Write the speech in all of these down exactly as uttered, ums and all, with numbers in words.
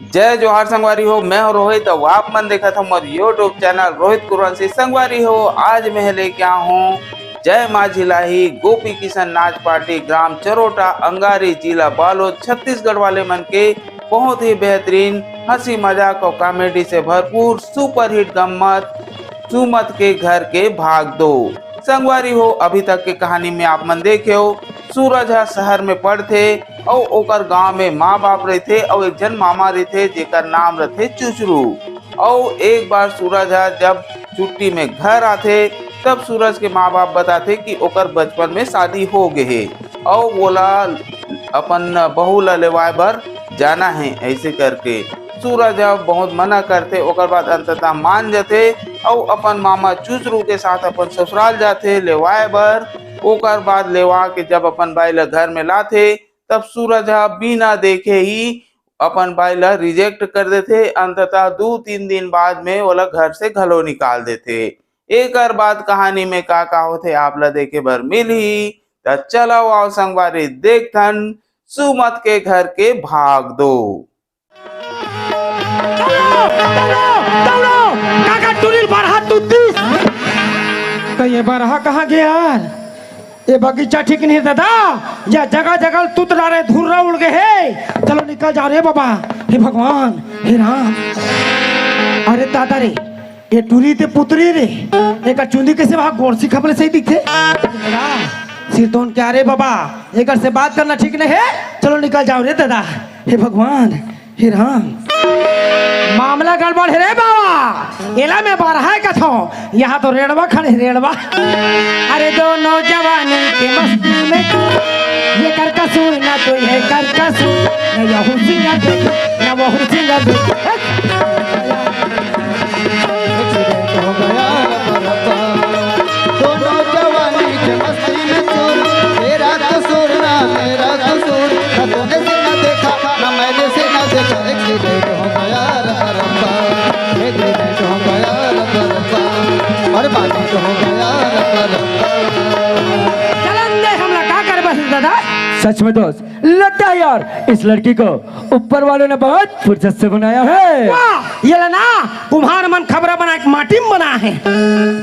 जय जोहार संगवारी हो, मैं हूं रोहित। अब आप मन देखत हो मोर YouTube चैनल रोहित कुरवंशी। संगवारी हो, आज मैं लेके आया हूं जय माँ झिलाही गोपी किशन नाच पार्टी, ग्राम चरोटा, अंगारी, जिला बालोद, छत्तीसगढ़ वाले मन के बहुत ही बेहतरीन हंसी मजाक और कॉमेडी से भरपूर सुपरहिट गम्मत सुमत के घर के भाग दो। संगवारी हो, अभी तक के कहानी में आप मन देखे हो, सूरज ह शहर में पढ़थे अउ ओकर गांव में माँ बाप रहिथे अउ एक झन मामा रहिथे जेकर नाम रहिथे चुचरू। अउ एक बार सूरज ह जब छुट्टी में घर आथे, तब सूरज के माँ बाप बताथे कि ओकर बचपन में शादी हो गे हे अउ ओला अपन बहू ला लेवाए बर जाना हे। ऐसे करके सूरज ह बहुत मना करथे, ओकर बाद अंततः मान जथे अउ अपन मामा चुचरू के साथ अपन ससुराल जाथे लेवाए बर। ओकर बाद लेवा के जब अपन बाई ला घर में लाथे, तब सूरज ह बिना देखे ही अपन बाई ला रिजेक्ट कर देथे। अंततः दू तीन दिन बाद में ओला घर से घलो निकाल देथे। एकर बाद कहानी में का का होथे, आप ला देखे बर मिलही। त चलो आओ संगवारी, देखथन सुमत के घर के भाग दो। दौड़ो, दौड़ो, दौड़ो, काका टुरी ल बरहा तुतिस। कहीं ये बरहा कहाँ गे यार? ये बगीचा ठीक नहीं दादा, या जगह जगह तुत डारे, धुर्रा उड़ गए हे। चलो निकल जाओ रे बाबा, हे भगवान, हे राम। अरे दादा रे, ये टुरी ते पुतरी रे, एकर चुंदी कैसे वहाँ गोरसी खपले सही दिखे? सिरतोन क्या रे बाबा, एकर से बात करना ठीक नहीं है। चलो निकल जाओ रे दादा, हे भगवान, हे राम। मामला गड़बड़ है रे बाबा, एला मैं बरहा कथों, यहाँ तो रेड़वा खड़े, रेड़वा। अरे दोनों जवानी के मस्ती में, ये कर कसूर ना तो ये कर कसूर, ना ये हुसिया देख, ना वो हुसिया देख। एक्सीडेंट हो गया रे बाबा। दोनों जवानी के मस्ती में चूर, तेरा कसूर ना मेरा कसूर, ना तूने सीना देखा ना मैंने सीना देखा। एक्सीडेंट हो गया रे बाबा, एक्सीडेंट हो गया रे बाबा। अरे बाबा हो गया रे बाबा। चलन दे हमला का कर बस दादा। सच में दोस्त, लगता है यार, इस लड़की को ऊपर वालों ने बहुत फुर्सत से बनाया है। वाह, ये ला ना, कुम्हार मन खपरा बना के माटी में बना है।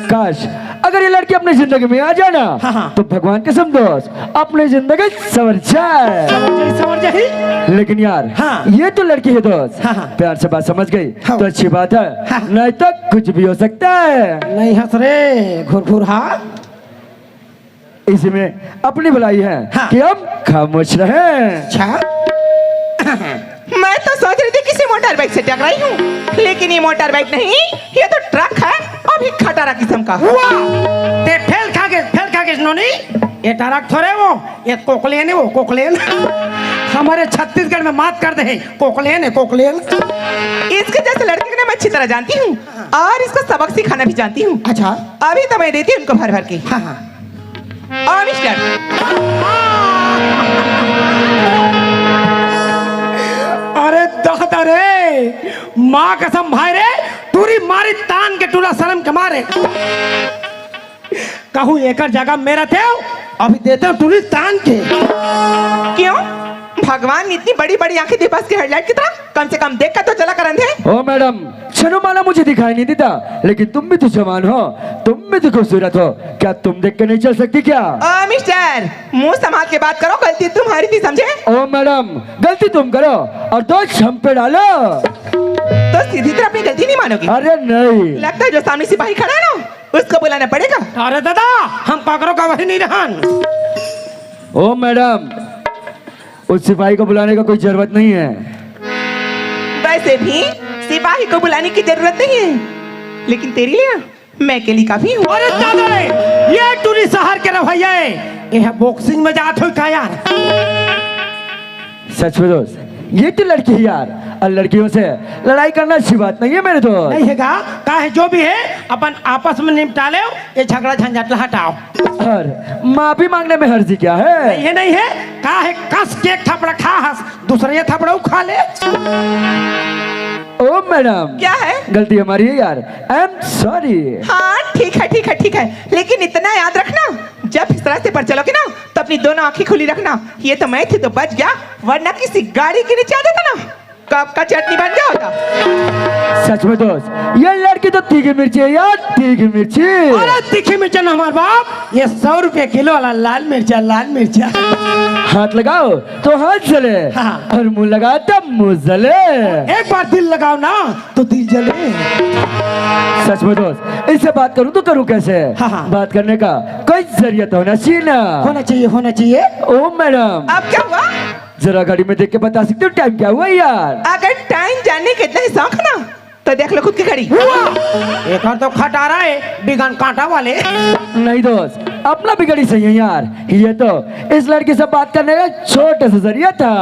काश, अगर ये लड़की अपनी जिंदगी में आ जाए ना, हाँ, हाँ। तो भगवान कसम दोस्त, अपनी जिंदगी संवर जाए। संवर जाही, संवर जाही। लेकिन यार, हाँ। ये तो लड़की है दोस्त, हाँ, हाँ। प्यार से बात समझ गई हाँ। तो अच्छी बात है, हाँ। नहीं तो कुछ भी हो सकता है। नहीं हंस रे घुरघुरहा। इसी में अपनी भलाई है हाँ। कि हम खामोश रहें। अच्छा। मैं तो सोच रही थी किसी मोटर बाइक से टकराई हूँ, लेकिन ये मोटर बाइक नहीं, ये तो ट्रक है, अभी खटारा किस्म का। वाह! ते फेल खा के, फेल खा के नोनी, ये ट्रक थोड़े वो, ये कोकलेन है वो, कोकलेन। हमारे छत्तीसगढ़ में मात कर दे, कोकलेन है, कोकलेन। इसके जैसे लड़के को ना मैं अच्छी तरह जानती हूँ और इसको सबक सिखाना भी जानती हूँ। अच्छा। अभी तो मैं देती हूँ इनको भर भर के। हाँ, हाँ। ओ मिस्टर। अरे दादा रे, माँ कसम भाई रे, टूरी मारी तान के टूरा शर्म के मारे। कहूँ एकर जगह में रहितेव, अभी देतेव टूरी तान के। क्यों? भगवान ने इतनी बड़ी बड़ी आंखें दी बस की हेडलाइट की तरह, कम से कम देख कर तो चला करन दे। ओ मैडम, छनो माना मुझे दिखाई नहीं देता, लेकिन तुम भी तो जवान हो, तुम भी तो खूबसूरत हो, क्या तुम देख के नहीं चल सकती क्या? ओ मिस्टर, मुंह संभाल के बात करो, गलती तुम्हारी थी, समझे? ओ मैडम, गलती तुम करो और दोष हम पे डालो। तो सीधी तरह अपनी गलती नहीं मानोगे? अरे नहीं। लगता है जो सामने सिपाही खड़ा है ना, उसको बुलाना पड़ेगा। अरे दादा, हम काकरो का वही नहीं रहन। ओ मैडम, उस सिपाही को बुलाने का कोई जरूरत नहीं है। वैसे भी सिपाही को बुलाने की जरूरत नहीं है, लेकिन तेरे लिए मैं अकेली काफी हूँ। अरे दादा रे, ये टूरी शहर के रवैया है। ये है बॉक्सिंग में जात हो का यार? सच में दोस्त, ये तो लड़की है यार, और लड़कियों से लड़ाई करना अच्छी बात नहीं है मेरे दोस्त। नहीं है का? का है जो भी है अपन आपस में निपटा ले, ये झगड़ा झंझट ला हटाओ। और माफी मांगने में हर्जी क्या है? नहीं है, नहीं है। का है कस के एक थपड़ा खा हस, दूसरे ये थपड़ा खा ले। ओ मैडम। क्या है? गलती हमारी है यार, I am sorry। हाँ ठीक है, ठीक है, ठीक है, लेकिन इतना याद रखना, जब इस रास्ते पर चलोगे ना तो अपनी दोनों आंखें खुली रखना। ये तो मैं थी तो बच गया, वरना किसी गाड़ी के नीचे आ जाता ना। आपका चटनी बन गया होता। सच में दोस्त, ये लड़की तो तीखी मिर्ची है यार, तीखी मिर्ची। अरे तीखी मिर्चा ना हमार बाप, ये सौ रुपया किलो वाला लाल मिर्चा, लाल मिर्चा। हाथ लगाओ तो हाथ जले, हाँ। और मुंह लगाओ तो मुंह जले। एक बार दिल लगाओ ना तो दिल जले। सच में दोस्त, इससे बात करूं तो करूं कैसे? हाँ, हाँ। बात करने का कोई जरिया तो होना चाहिए ना। होना चाहिए, होना चाहिए। ओ मैडम, अब क्या हुआ? जरा घड़ी में देख के बता सकते हो टाइम क्या हुआ यार? अगर टाइम जानने का इतना ही शौक है ना, तो देख लो खुद की घड़ी। एक तो खटारा है बिगन कांटा वाले। नहीं दोस्त, अपना भी घड़ी सही है यार। ये तो इस लड़की से बात करने का छोटा सा जरिया था।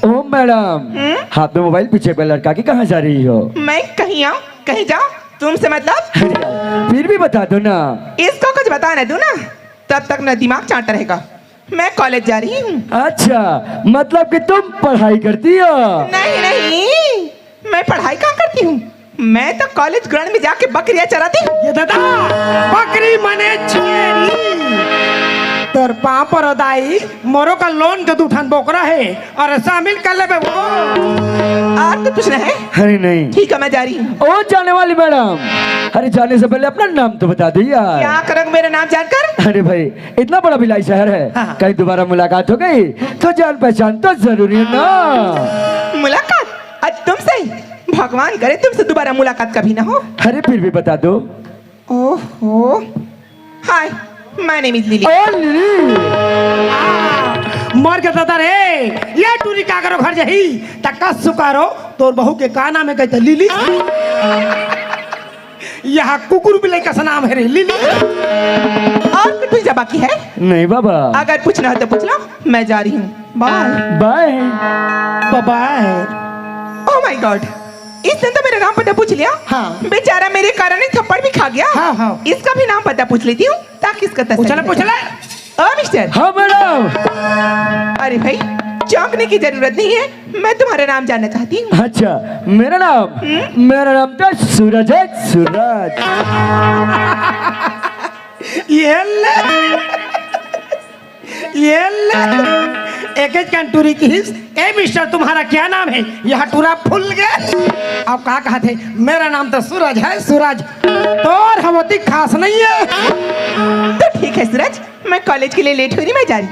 ओ मैडम, हम्म? हाथ में मोबाइल, पीछे पे लड़का की, कहाँ जा रही हो? मैं कहीं आऊँ कहीं जाऊँ, तुमसे मतलब? अरे यार, फिर भी बता दो ना। इसको कुछ बताने दो ना, तब तक ना दिमाग चाटता रहेगा। मैं कॉलेज जा रही हूँ। अच्छा, मतलब कि तुम पढ़ाई करती हो? नहीं नहीं, मैं पढ़ाई कहाँ करती हूँ? मैं तो कॉलेज ग्राउंड में जाके बकरियां चराती हूँ। ये दादा, बकरी मने छेरी। तोर पाँव पर दाई, मोरो का लोन के दू ठन बोकरा है, और शामिल कर लेबे वो। और तो कुछ नहीं। अरे नहीं। ठीक है, मैं जा रही हूँ। ओ जाने वाली मैडम, अरे जाने से पहले अपना नाम तो बता दो यार। क्या करोगे मेरा नाम जानकर? अरे भाई, इतना बड़ा भिलाई शहर है, हाँ, हाँ। कहीं दोबारा मुलाकात हो गई तो जान पहचान तो जरूरी है ना। मुलाकात? आज तुमसे? भगवान करे तुमसे दोबारा मुलाकात कभी ना हो। अरे फिर भी बता दो। ओहो, हाय, my name is लिली। ओ लिली। मर के दादा रे, ये टूरी का करो घर जही, तक्का सुकारो, तोर बहू के का नाम है कहते लिली? यहाँ कुकुर बिलाई का नाम है रे लिली। और कुछ पूछा बाकी है? नहीं बाबा। अगर पूछना हो तो पूछ लो, मैं जा रही हूँ। बाय। बाय। बाय। Oh my God, इसने तो मेरा नाम पता पूछ लिया। हाँ। बेचारा मेरे कारण एक थप्पड़ भी खा गया। हाँ, हाँ। इसका भी नाम पता पूछ लेती हूँ, ताकि इसका तसल्ली पूछ ले, हो जाए। पूछ ले। ओ मिस्टर। हाँ मैडम। अरे भाई, चौंकने की जरूरत नहीं है, मैं तुम्हारा नाम जानना चाहती हूँ। अच्छा, मेरा नाम? हम्म? मेरा नाम तो सूरज है, सूरज। ये ले, ये ले। एक एक कान टूरी की हिस। ए मिस्टर, तुम्हारा क्या नाम है? यहाँ टूरा फूल गया। अब का कहा थे? मेरा नाम तो सूरज है, सूरज। तोर हमती खास नहीं है। तो ठीक है सूरज, मैं कॉलेज के लिए लेट हो रही, मैं जा रही।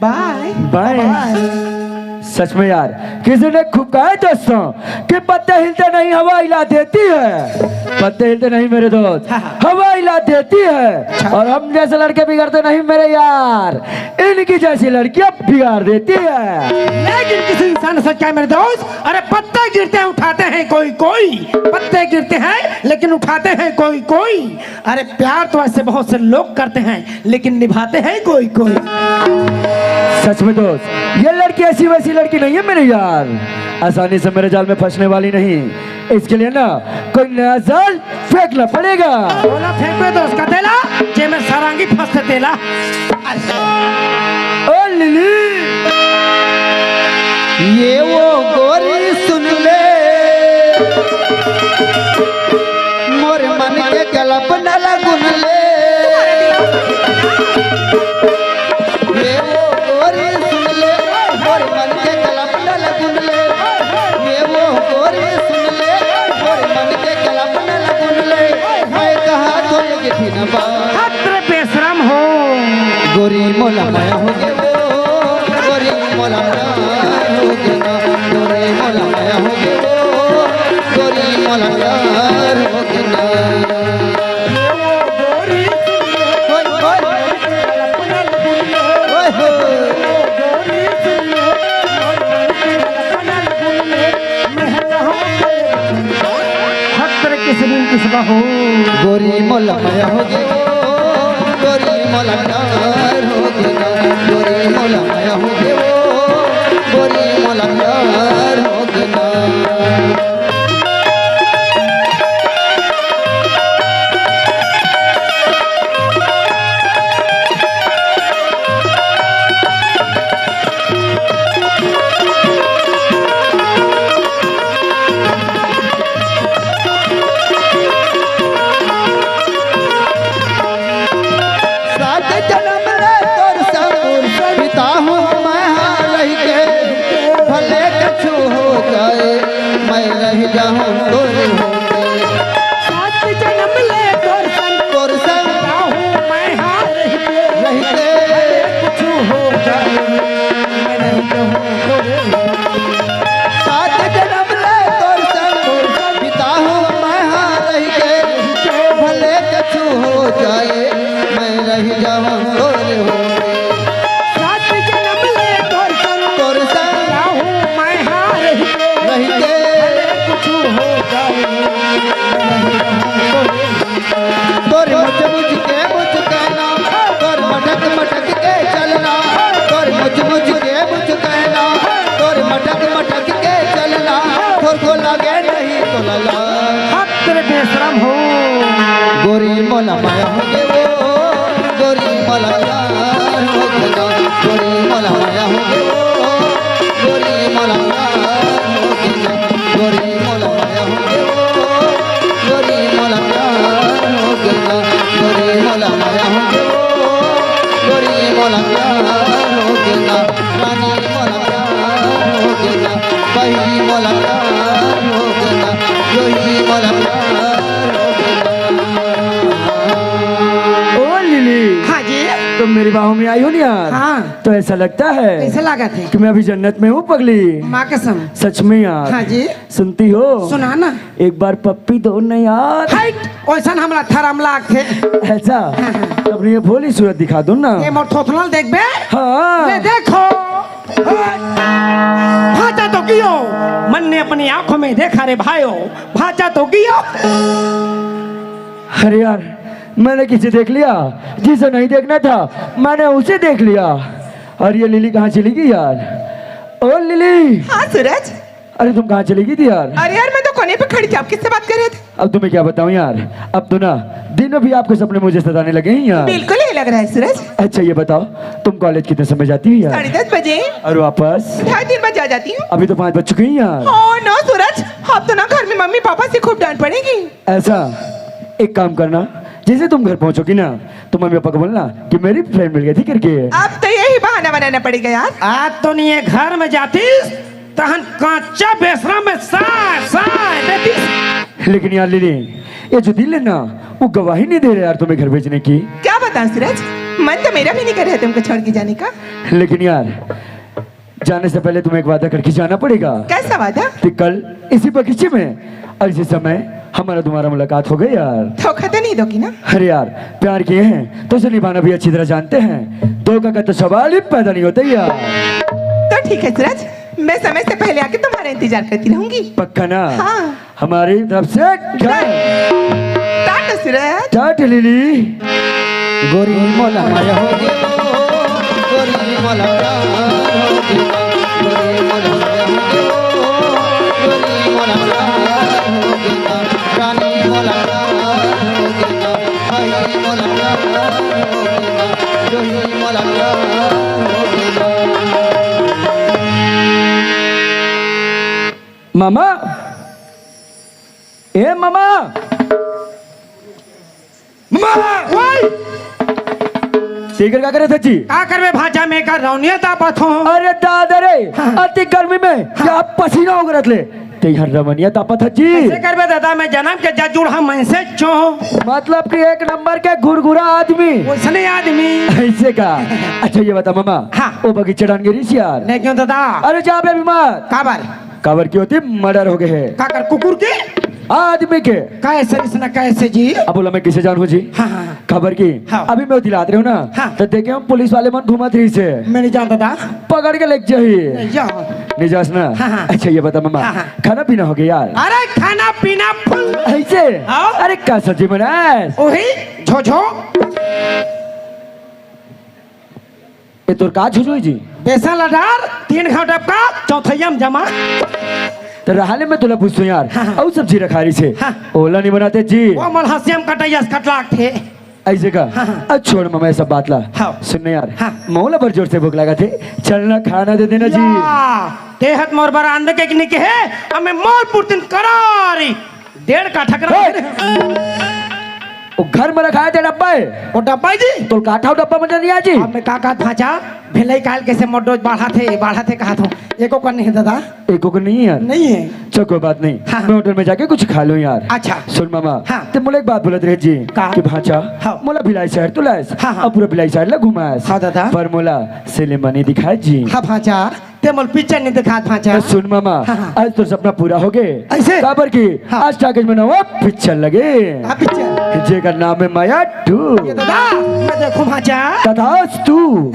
बाय। बाय। बाय। सच में यार, किसी ने खूब कहा है दोस्तों कि पत्ते हिलते नहीं, हवा हिला देती है। पत्ते हिलते नहीं मेरे दोस्त, हाँ, हाँ। हवा हिला देती है। अच्छा। और हम जैसे लड़के बिगड़ते नहीं मेरे यार, इनकी जैसी लड़कियां बिगाड़ देती है। लेकिन किसी इंसान ने सच कहा मेरे दोस्त, अरे पत्ते गिरते हैं उठाते हैं कोई कोई, पत्ते गिरते हैं लेकिन उठाते हैं कोई कोई। अरे प्यार तो ऐसे बहुत से लोग करते हैं, लेकिन निभाते हैं कोई कोई। सच में दोस्त, ये लड़की ऐसी वैसी लड़की नहीं है मेरे यार, आसानी से मेरे जाल में फंसने वाली नहीं। इसके लिए ना कोई नया जाल फेंकना पड़ेगा। बोला फेंकबे दोस्त का तेला, जे में सरांगी फंसते तेला। ओ लिली। ये वो गोरी सुन ले, मोर मन के कल्पना लगुन ले। ये वो गोरी सुन ले, मोर मन के कल्पना लगुन ले। ये वो गोरी सुन ले, मोर मन के कल्पना लगुन ले। मैं कहा तो ये दिन बा। हत्र बेशरम हो। गोरी मोला माया हो गे वो, गोरी मोला प्यार हो गे ना, गोरी मोला माया हो गे वो, गोरी मोला प्यार हो गे ना। ओए, ओए। ओए, ओए। हत्र किस दिन किस बा हो। गोरी मोला माया हो गे वो, गोरी मोला प्यार हो गे ना, गोरी मोला माया हो गे वो, गोरी मोला प्यार हो गे ना। सात जन्म ले तोर संग तोर को लगे नहीं तो लला। हत रे बेशरम हो। गोरी मोला माया हो गे वो, गोरी मोला प्यार हो गे ना। गोरी मोला माया हो गे वो, गोरी मोला प्यार हो गे ना। गोरी मोला माया हो गे वो, गोरी मोला प्यार हो गे ना। गोरी मोला माया हो गे वो, गोरी मोला प्यार हो गे ना। रानी मोला प्यार हो गे ना, बहिनी मोला प्यार हो गे ना, जोही मोला प्यार हो गे ना। ओ लिली, हाँ जी। तुम मेरी बाहों में आई हो ना यार? हाँ। तो ऐसा लगता है कैसे लागत है? कि मैं अभी जन्नत में हूँ पगली। माँ कसम। सच में यार। हाँ जी। सुनती हो? सुना ना। एक बार पप्पी दो ना यार। हट, ओइसन हमला थरम लागथे। ऐसा? हाँ, हाँ। अपनी ये भोली सूरत दिखा दो ना। ये मोर थोथनल देखबे? हाँ। ले देखो। भांचा तो गियो, मन ने अपनी आंखों में देखा रे भाइयों, भांचा तो गियो। अरे यार, मैंने किसे देख लिया जिसे नहीं देखना था, मैंने उसे देख लिया। और ये लिली कहाँ चली गई यार? ओ लिली। हाँ सूरज। अरे तुम कहाँ चली गई थी यार? अरे यार, मैं तो कोने पे खड़ी थी, आप किससे बात कर रहे थे? अब तुम्हें क्या बताऊं यार, अब तो ना दिन में भी आपके सपने मुझे सताने लगे हैं यार। बिल्कुल यही लग रहा है सूरज। अच्छा ये बताओ, तुम कॉलेज कितने समय जाती हो यार? साढ़े दस बजे। और वापस? ढाई तीन बजे आ जाती हूँ। अभी तो पाँच बज चुके हैं यार। Oh no सूरज, अब तो ना घर में मम्मी पापा से खूब डांट पड़ेगी। ऐसा एक काम करना, जैसे तुम घर पहुंचोगी ना तो मम्मी पापा को बोलना कि मेरी फ्रेंड मिल गई थी करके। अब तो यही बहाना बनाना पड़ेगा यार। आज तो नहीं है घर में जाती, तहन कांचा बेसरा में साय साय देती। लेकिन यार लिली, ये जो दिल है ना, वो गवाही नहीं दे रहा यार तुम्हें घर भेजने की। क्या बताऊं सूरज, मन तो मेरा भी नहीं कर रहा तुमको छोड़ के जाने का। लेकिन यार, जाने से पहले तुम्हें एक वादा करके जाना पड़ेगा। कैसा वादा? कि कल इसी बगीचे में और इसी समय हमारा तुम्हारा मुलाकात हो गई यार। धोखा तो नहीं दोगी ना? अरे यार, प्यार किए हैं तो उसे निभाना भी अच्छी तरह जानते हैं। धोखा का तो सवाल ही पैदा नहीं होता यार। तो ठीक है सूरज, मैं समय से पहले आके तुम्हारा इंतजार करती रहूंगी। पक्का ना? हाँ। हमारी तरफ से टाटा सूरज। टाटा लिली। गोरी मोला माया हो गे वो, गोरी मोला प्यार हो गे ना, गोरी मोला माया हो गे वो, गोरी मोला प्यार हो गे ना, रानी मोला प्यार हो गे ना, भाई मोला प्यार हो गे ना, जोही मोला प्यार हो गे ना। मामा, ए मामा, मामा, ओए! तेकर का करत हस जी? का करबे भांचा, मैं का रौनिया तापत हूँ। अरे दादा रे, हाँ। अति गर्मी में हाँ। क्या पसीना उगरत ले? ते यहाँ रमनिया तापत हस जी? कैसे करबे दादा, मैं जनम के जजुड़ हम मनसे चो। मतलब कि एक नंबर के गुरगुरा आदमी। वैसने आदमी। ऐसे का? अच्छा ये बता मामा, हाँ। वो बगीचा डान गिरीस यार। नहीं क्यों दादा? अरे जा बे बीमार। काबर? काबर की होती मर्डर हो गए है। काकर कुकुर के? आदमी के। कैसे इसने कैसे जी? अब बोला मैं किसे जानू जी? हाँ, हाँ, हाँ। खबर की? हाँ। अभी मैं दिलात रहे हूँ ना, हाँ। तो देखे हम पुलिस वाले मन घूमत रही से। मैं नहीं जानता था। पकड़ के लेके जाही। नहीं जा। नहीं जास ना? हाँ, हाँ। अच्छा ये बता मामा, हाँ, हाँ। खाना पीना हो गया यार? अरे खाना पीना फुल। ऐसे? हाँ। अरे का सब्जी बनाए? वही झोझो। ए तोर का झुझुई जी? बेसन ला डार, तीन घाव डबका, चौथैया में जमा। तो रहले मैं तोला पूछतो यार, हाँ, हाँ। अउ सब्जी रखा रही से, हाँ। ओला नहीं बनाते जी। वो मलहसिया में कटैया से कटलाक थे। ऐसे का? हाँ, हाँ। अब छोड़ मामा ये सब बात ला। हाँ। सुन ना यार, हाँ। मोला बर जोर से भूख लगा थे, चल ना खाना दे देना जी। या, ते हत मोर बर आंदे के नहीं कहे, अब मैं मोर पुरतिन करारी। डेढ़ काठा कर हे! वो घर में रखा है डब्बा है। वो डब्बा है जी? तो काठा डब्बा में नहीं आ जी? अब मैं का का भांचा, भिलाई काल कैसे मोडो बाढ़ा थे, बाढ़ा थे कहा था। एको का नहीं है दादा। एको का नहीं है यार? नहीं है। चल कोई बात नहीं। हाँ, हाँ। मैं होटल में जाके कुछ खा लूँ यार। अच्छा। सुन मामा। हाँ। ते मोला एक बात बोलत रहे जी। का? कि भांचा, हाँ। मोला भिलाई शहर तो लायस। हाँ, हाँ। अब पूरा भिलाई शहर ला घुमायस। हाँ दादा। पर मोला सिनेमा नहीं दिखाए जी। हाँ भांचा। ते मोल पिक्चर नहीं दिखात भांचा। तो सुन मामा, हाँ, हाँ। आज तो सपना पूरा हो गए। ऐसे? काबर की? हाँ। आज टाकीज में नवा पिक्चर लगे। का पिक्चर? जेकर नाम है माया टू। ये दादा, मैं देखूं भांचा। तथास्तु।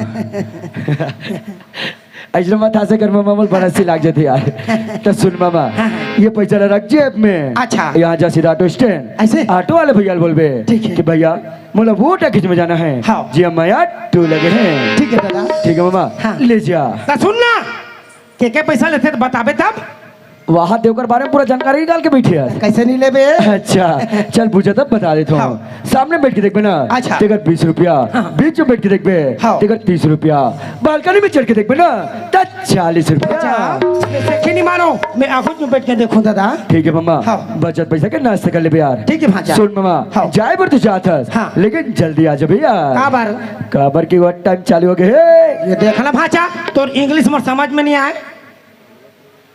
ऐसे मत हंसे कर मामा, मोल बड़ा सी लाग जाती यार। तो सुन मामा, हाँ, हाँ। ये पैसा ला रख जेब में। अच्छा। यहाँ जा सीधा ऑटो स्टैंड। ऐसे? ऑटो वाले भैया ला बोलबे ठीक है। कि भैया, मोला वो टाकीज में जाना है। हाँ। जी, हम माया टू लगे हैं। ठीक है दादा। ठीक है मामा, हाँ। ले जा। ता सुन ना, के के पैसा लेथे तो बताबे तब। वाह, देवकर बारे में पूरा जानकारी निकाल के बैठे हस। कैसे नहीं लेबे? अच्छा, चल, बुझा तब बता देता हूँ। हाँ। सामने बैठ के देखबे ना, अच्छा। तेकर बीस रुपया, हाँ। बीच में बैठ के देखबे, हाँ। तेकर तीस रुपया, बालकनी में चढ़ के देखबे ना, त चालीस रुपया। अच्छा, मैं सेखे नहीं मानो, मैं आगू में बैठ के देखूं दादा। ठीक है मामा, हाँ। बचत पैसा के नाश्ता कर लेबे यार। ठीक है भांचा। सुन मामा, हाँ। जाए बर तो जात हस, हाँ। लेकिन जल्दी आ जाबे यार। काबर? काबर कि वो टाइम चालू हो गए हे। ये देख ना भांचा, तोर इंग्लिश मोर समझ में नहीं आए।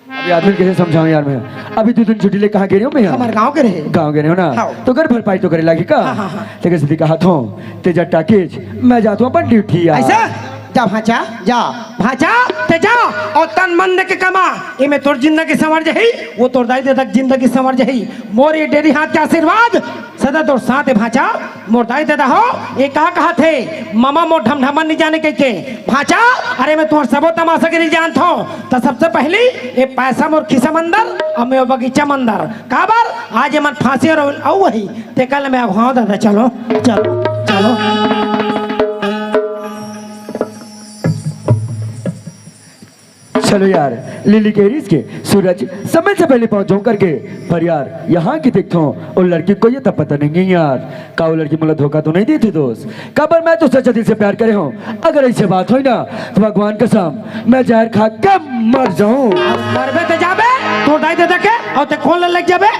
अभी आदमी कैसे समझाऊं यार मैं? अभी दो दिन छुट्टी ले कहाँ गे रहे हो मैं यार? हमारे गाँव के रहे। गाँव गे रहे हो ना? हाँ। तो घर भरपाई तो करे लागी का? हाँ, हाँ, हाँ। ते कैसे दिखा हाथों, ते जा टाकीज, मैं जाता हूँ अपन ड्यूटी यार। ऐसा? जा भांचा, जा। भांचा, ते जा। और तन मन दे के कमा। ये में तोर जिंदगी संवर जाही, वो तोर दाई ददा के जिंदगी संवर जाही। मोर ये डेरी हाथ के आशीर्वाद सदा तोर साथ हे भांचा। मोर दाई ददा हो, ये का कहा थे, मामा मोर ढमढमन नहीं जाने के, के। भांचा, अरे मैं तुम्हार सबो तमाशागिरी जानत हूँ। तो सबसे पहली ये पैसा मोर खिसा मंदर और मैं वो बगीचा मंदर। काबर? आज ये मन फांसी और अउ वही। ते कल मैं अगुवाओं दादा, चलो, चलो, चलो। चलो यार, लिली कह रही इसके सूरज समय से पहले पहुंच जाऊं करके, पर यार यहाँ की देखता हूँ और लड़की को ये तो पता नहीं है यार, का वो लड़की मोला धोखा तो नहीं दी थी दोस्त? काबर मैं तो सच्चा दिल से प्यार करे हूँ। अगर ऐसे बात होई ना तो भगवान कसम मैं जहर खा के मर जाऊं। मरबे ते जाबे, तोर दाई ददा के, और ते कौन ले लग जाबे?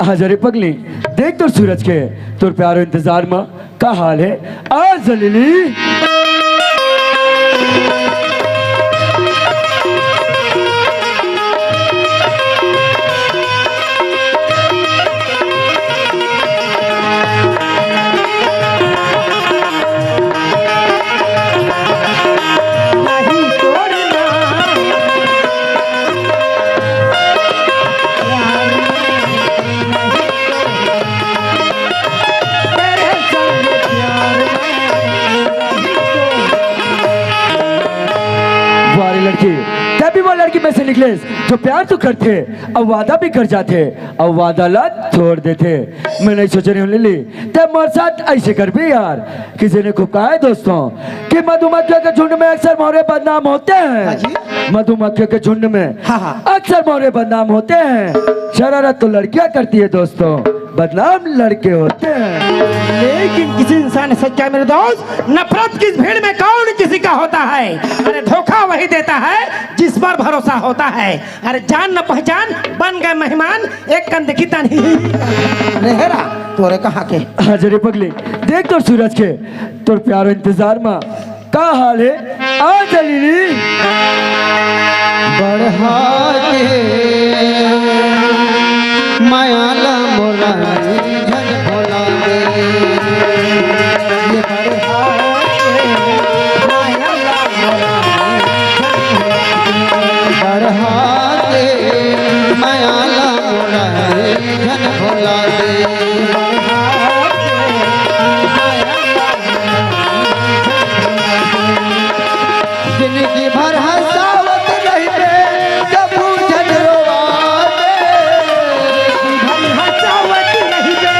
हाँ जरे पगली, देख तोर सूरज के, तोर प्यारो इंतजार में का हाल है? आ जलीली। वाह रे लड़की, तभी वो लड़की में से निकले जो प्यार तो करथे, अब वादा भी कर जाथे, अब वादा ला तोड़ देथे। मैं नहीं सोच रही हूँ लिली, ते मोर साथ ऐसे करबे यार। किसी ने खूब कहा है दोस्तों कि मधुमक्खियों के झुंड में अक्सर भौरे बदनाम होते हैं। हाँ जी। मधुमक्खियों के झुंड में हाँ, हाँ। अक्सर भौरे बदनाम होते हैं। शरारत तो लड़कियां करती है दोस्तों, बदनाम लड़के होते हैं। लेकिन किसी इंसान ने सच कहा मेरे दोस्त, नफरत की इस भीड़ में कौन किसी का होता है? अरे धोखा वही देता है जिस पर भरोसा होता है। अरे जान न पहचान बन गए मेहमान, एक कन देखी तन ही। रेहरा, तोरे कहाँ के? हाँ जरे पगली, देख तोर सूरज के, तोर प्यारो इंतजार मा का हाल है? आ जलीली। बढ़ा के माया ला मोला झन भोला दे। ये बढ़ा के माया ला मोला बढ़ा के माया ला मोला झन भोला दे। जिंदगी भर हंसावत रहिबे, कभू झन रोवाबे। जिंदगी भर हंसावत रहिबे,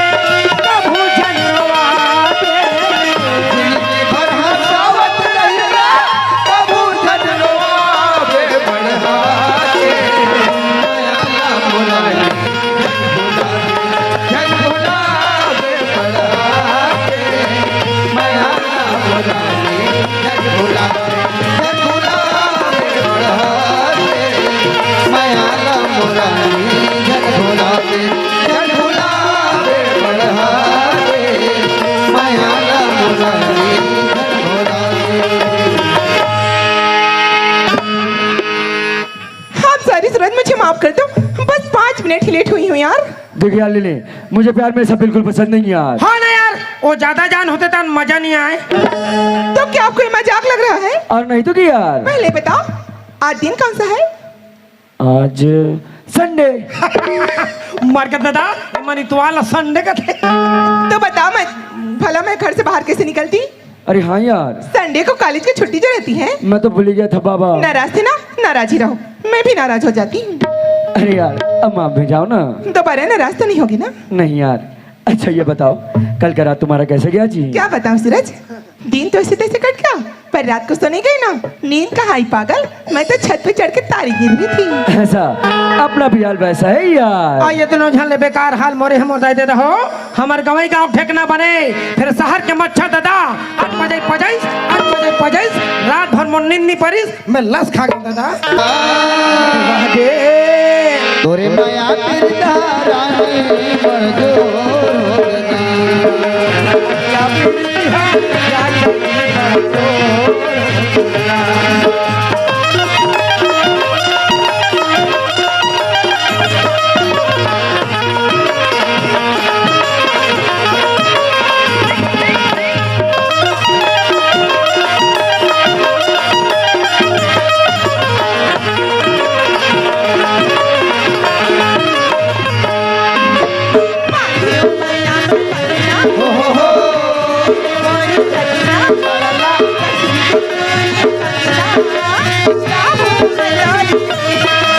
कभू झन रोवाबे। जिंदगी भर हंसावत रहिबे, कभू झन रोवाबे। बढ़ा के माया ला मोला झन भुलावे, बढ़ा के माया ला मोला झन भुलावे, झन भुलावे, बढ़ा के माया ला मोला झन भुलावे, झन भुलावे, बढ़ा के माया ला मोला झन भुलावे। आप सारी सूरज मुझे माफ कर दो, बस पाँच मिनट ही लेट हुई हूँ यार। देखिए यार लिली, मुझे प्यार में ऐसा बिल्कुल पसंद नहीं है यार। हाँ ना यार, वो ज्यादा जान होते तो मजा नहीं आए। तो क्या आपको ये मजाक लग रहा है? और नहीं तो क्या यार। पहले बताओ, आज दिन कौन सा है? आज संडे। मर के दादा, मन इतवार ला संडे का थे। तो बता मत, भला मैं घर से बाहर कैसे निकलती? अरे हाँ यार। संडे को कॉलेज की छुट्टी जो रहती है। मैं तो भूल ही गया था बाबा। नाराज थे ना, नाराज ही रहो, मैं भी नाराज हो जाती। अरे यार, अब माफ भी जाओ ना। दोबारा नाराज तो नहीं होगी ना? नहीं यार। अच्छा ये बताओ, कल का रात तुम्हारा कैसे गया जी? क्या बताऊं सूरज, दिन तो ऐसे तैसे कट गया, पर रात को सोने गई ना, नींद कहाँ आई पागल, मैं तो छत पे चढ़ के तारी गिन रही थी। ऐसा? अपना भी हाल वैसा है यार। आ, ये दोनों झन ले बेकार हाल मोरे हमर दाई ददा हो। हमर गंवई गाँव ठेकना बने, फिर शहर के मच्छर ददा, अठ बजे पजइस, अठ बजे पजइस, रात भर मोर नींद नी परिस, मैं लस खा गेंव ददा। वाह गे। तोरे मया पिरत रानी बड़ जोर हो गे ना। या पिरत हा, या जगी बड़ जोर हो गे ना।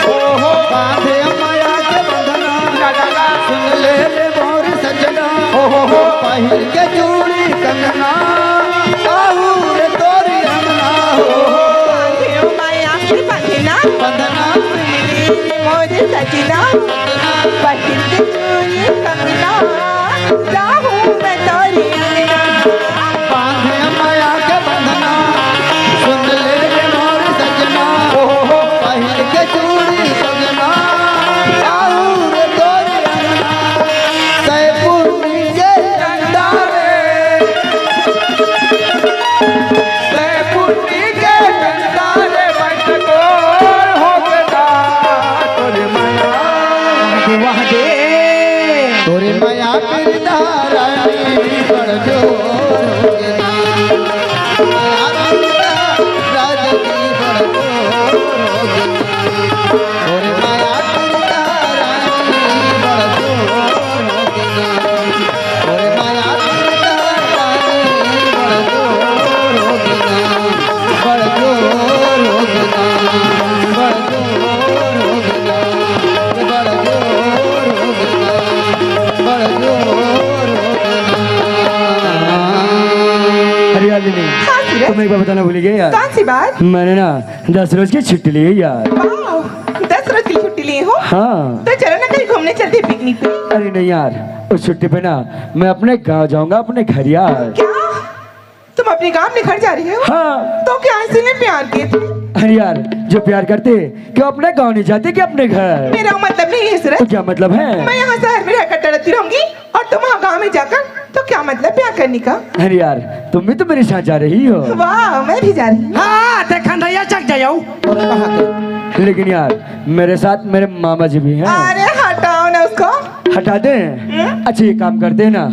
ओहो, बांधे मया के बंधना, सुन ले रे मोर सजना, ओहो, पहिर के चूड़ी कंगना, आहू रे तोरी अंगना, ओहो, बांधे मया के बंधना, बंधना, सुन ले रे मोर सजना, पहिर के चूड़ी कंगना, जाहूं मैं तोरी अंगना। बांधे मया के बंधना, सुन ले रे मोर सजना। ओहो। पहिर के चूड़ी कंगना, आऊ रे तोरी अंगना। सैपुनी के डंडा रे, सैपुनी के डंडा रे, बैठ गोर हो गे ना, तोरे मया। वाह गे। तोरे मया पिरत रानी बड़ जोर हो गे ना। मया पिरत रानी बड़ जोर हो गे ना। तोरे मया पिरत रानी बड़ जोर हो गे ना। तोरे मया पिरत रानी बड़ जोर हो गे ना। बड़ जोर हो गे ना। बड़ जोर हो गे ना। बड़ जोर हो गे ना। बड़ जोर हो गे ना। अरे यार लीली, हाँ, सूरज। तुम्हें एक बात बताना भूल गया यार। कौन सी बात? मैंने ना दस रोज की छुट्टी ली है यार। वाह, दस रोज की छुट्टी लिए हो? हाँ। तो चलो ना कहीं घूमने चलते हैं पिकनिक पे। अरे नहीं यार, उस छुट्टी पे ना मैं अपने गांव जाऊंगा, अपने घर यार। क्या? तुम अपने गांव में घर जा रहे हो? हाँ। तो क्या इसीलिए प्यार किए थे? अरे यार, जो प्यार करते हैं, क्यों अपने गांव नहीं जाते कि अपने घर? मेरा मतलब नहीं है सूरज। तो क्या मतलब है? मैं यहाँ शहर में रहकर तड़पती रहूंगी और तुम वहाँ गांव में जाकर, तो क्या मतलब प्यार करने का? अरे यार, तुम भी तो मेरे साथ जा रही हो। वाह, मैं भी जा रही हूँ। हाँ, देखा नहीं, चक जाओ। लेकिन यार, मेरे साथ मेरे मामा जी भी हैं। अरे हटाओ ना उसको। हटा दें? हम्म। अच्छा, ये काम करते हैं ना,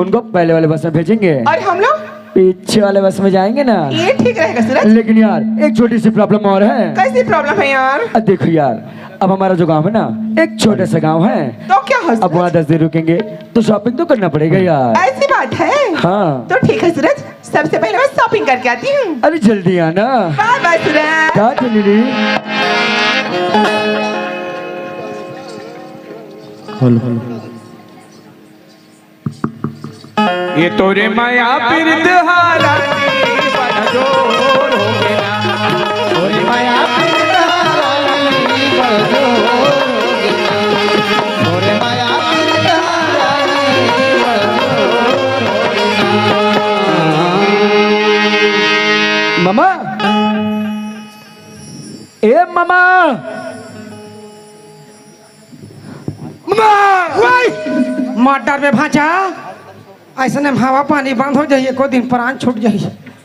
उनको पहले वाले बस में भेजेंगे। और हम लोग? पीछे वाले बस में जाएंगे ना। ये ठीक रहेगा सूरज। लेकिन यार, एक छोटी सी प्रॉब्लम और है। कैसी प्रॉब्लम है यार? अब देखो यार, अब हमारा जो गांव है ना, एक छोटा सा गांव है। तो क्या हो अब वहाँ सूरज? दस दिन रुकेंगे तो शॉपिंग तो करना पड़ेगा यार। ऐसी बात है? हाँ। तो ठीक है सूरज, सबसे पहले मैं शॉपिंग करके आती हूँ। अरे जल्दी आना। बाय बाय सूरज। टाटा लीली। हेलो। ये तोरे मया पिरत हा रानी बड़ जोर हो गे ना। तोरे मया पिरत हा रानी बड़ जोर हो गे ना। तोरे मया पिरत हा रानी बड़ जोर हो गे ना। मामा, ए मामा, मार! ओए! मार डारबे भांचा। अइसने में हवा पानी बंद हो जाही, एको दिन प्राण छूट जाही।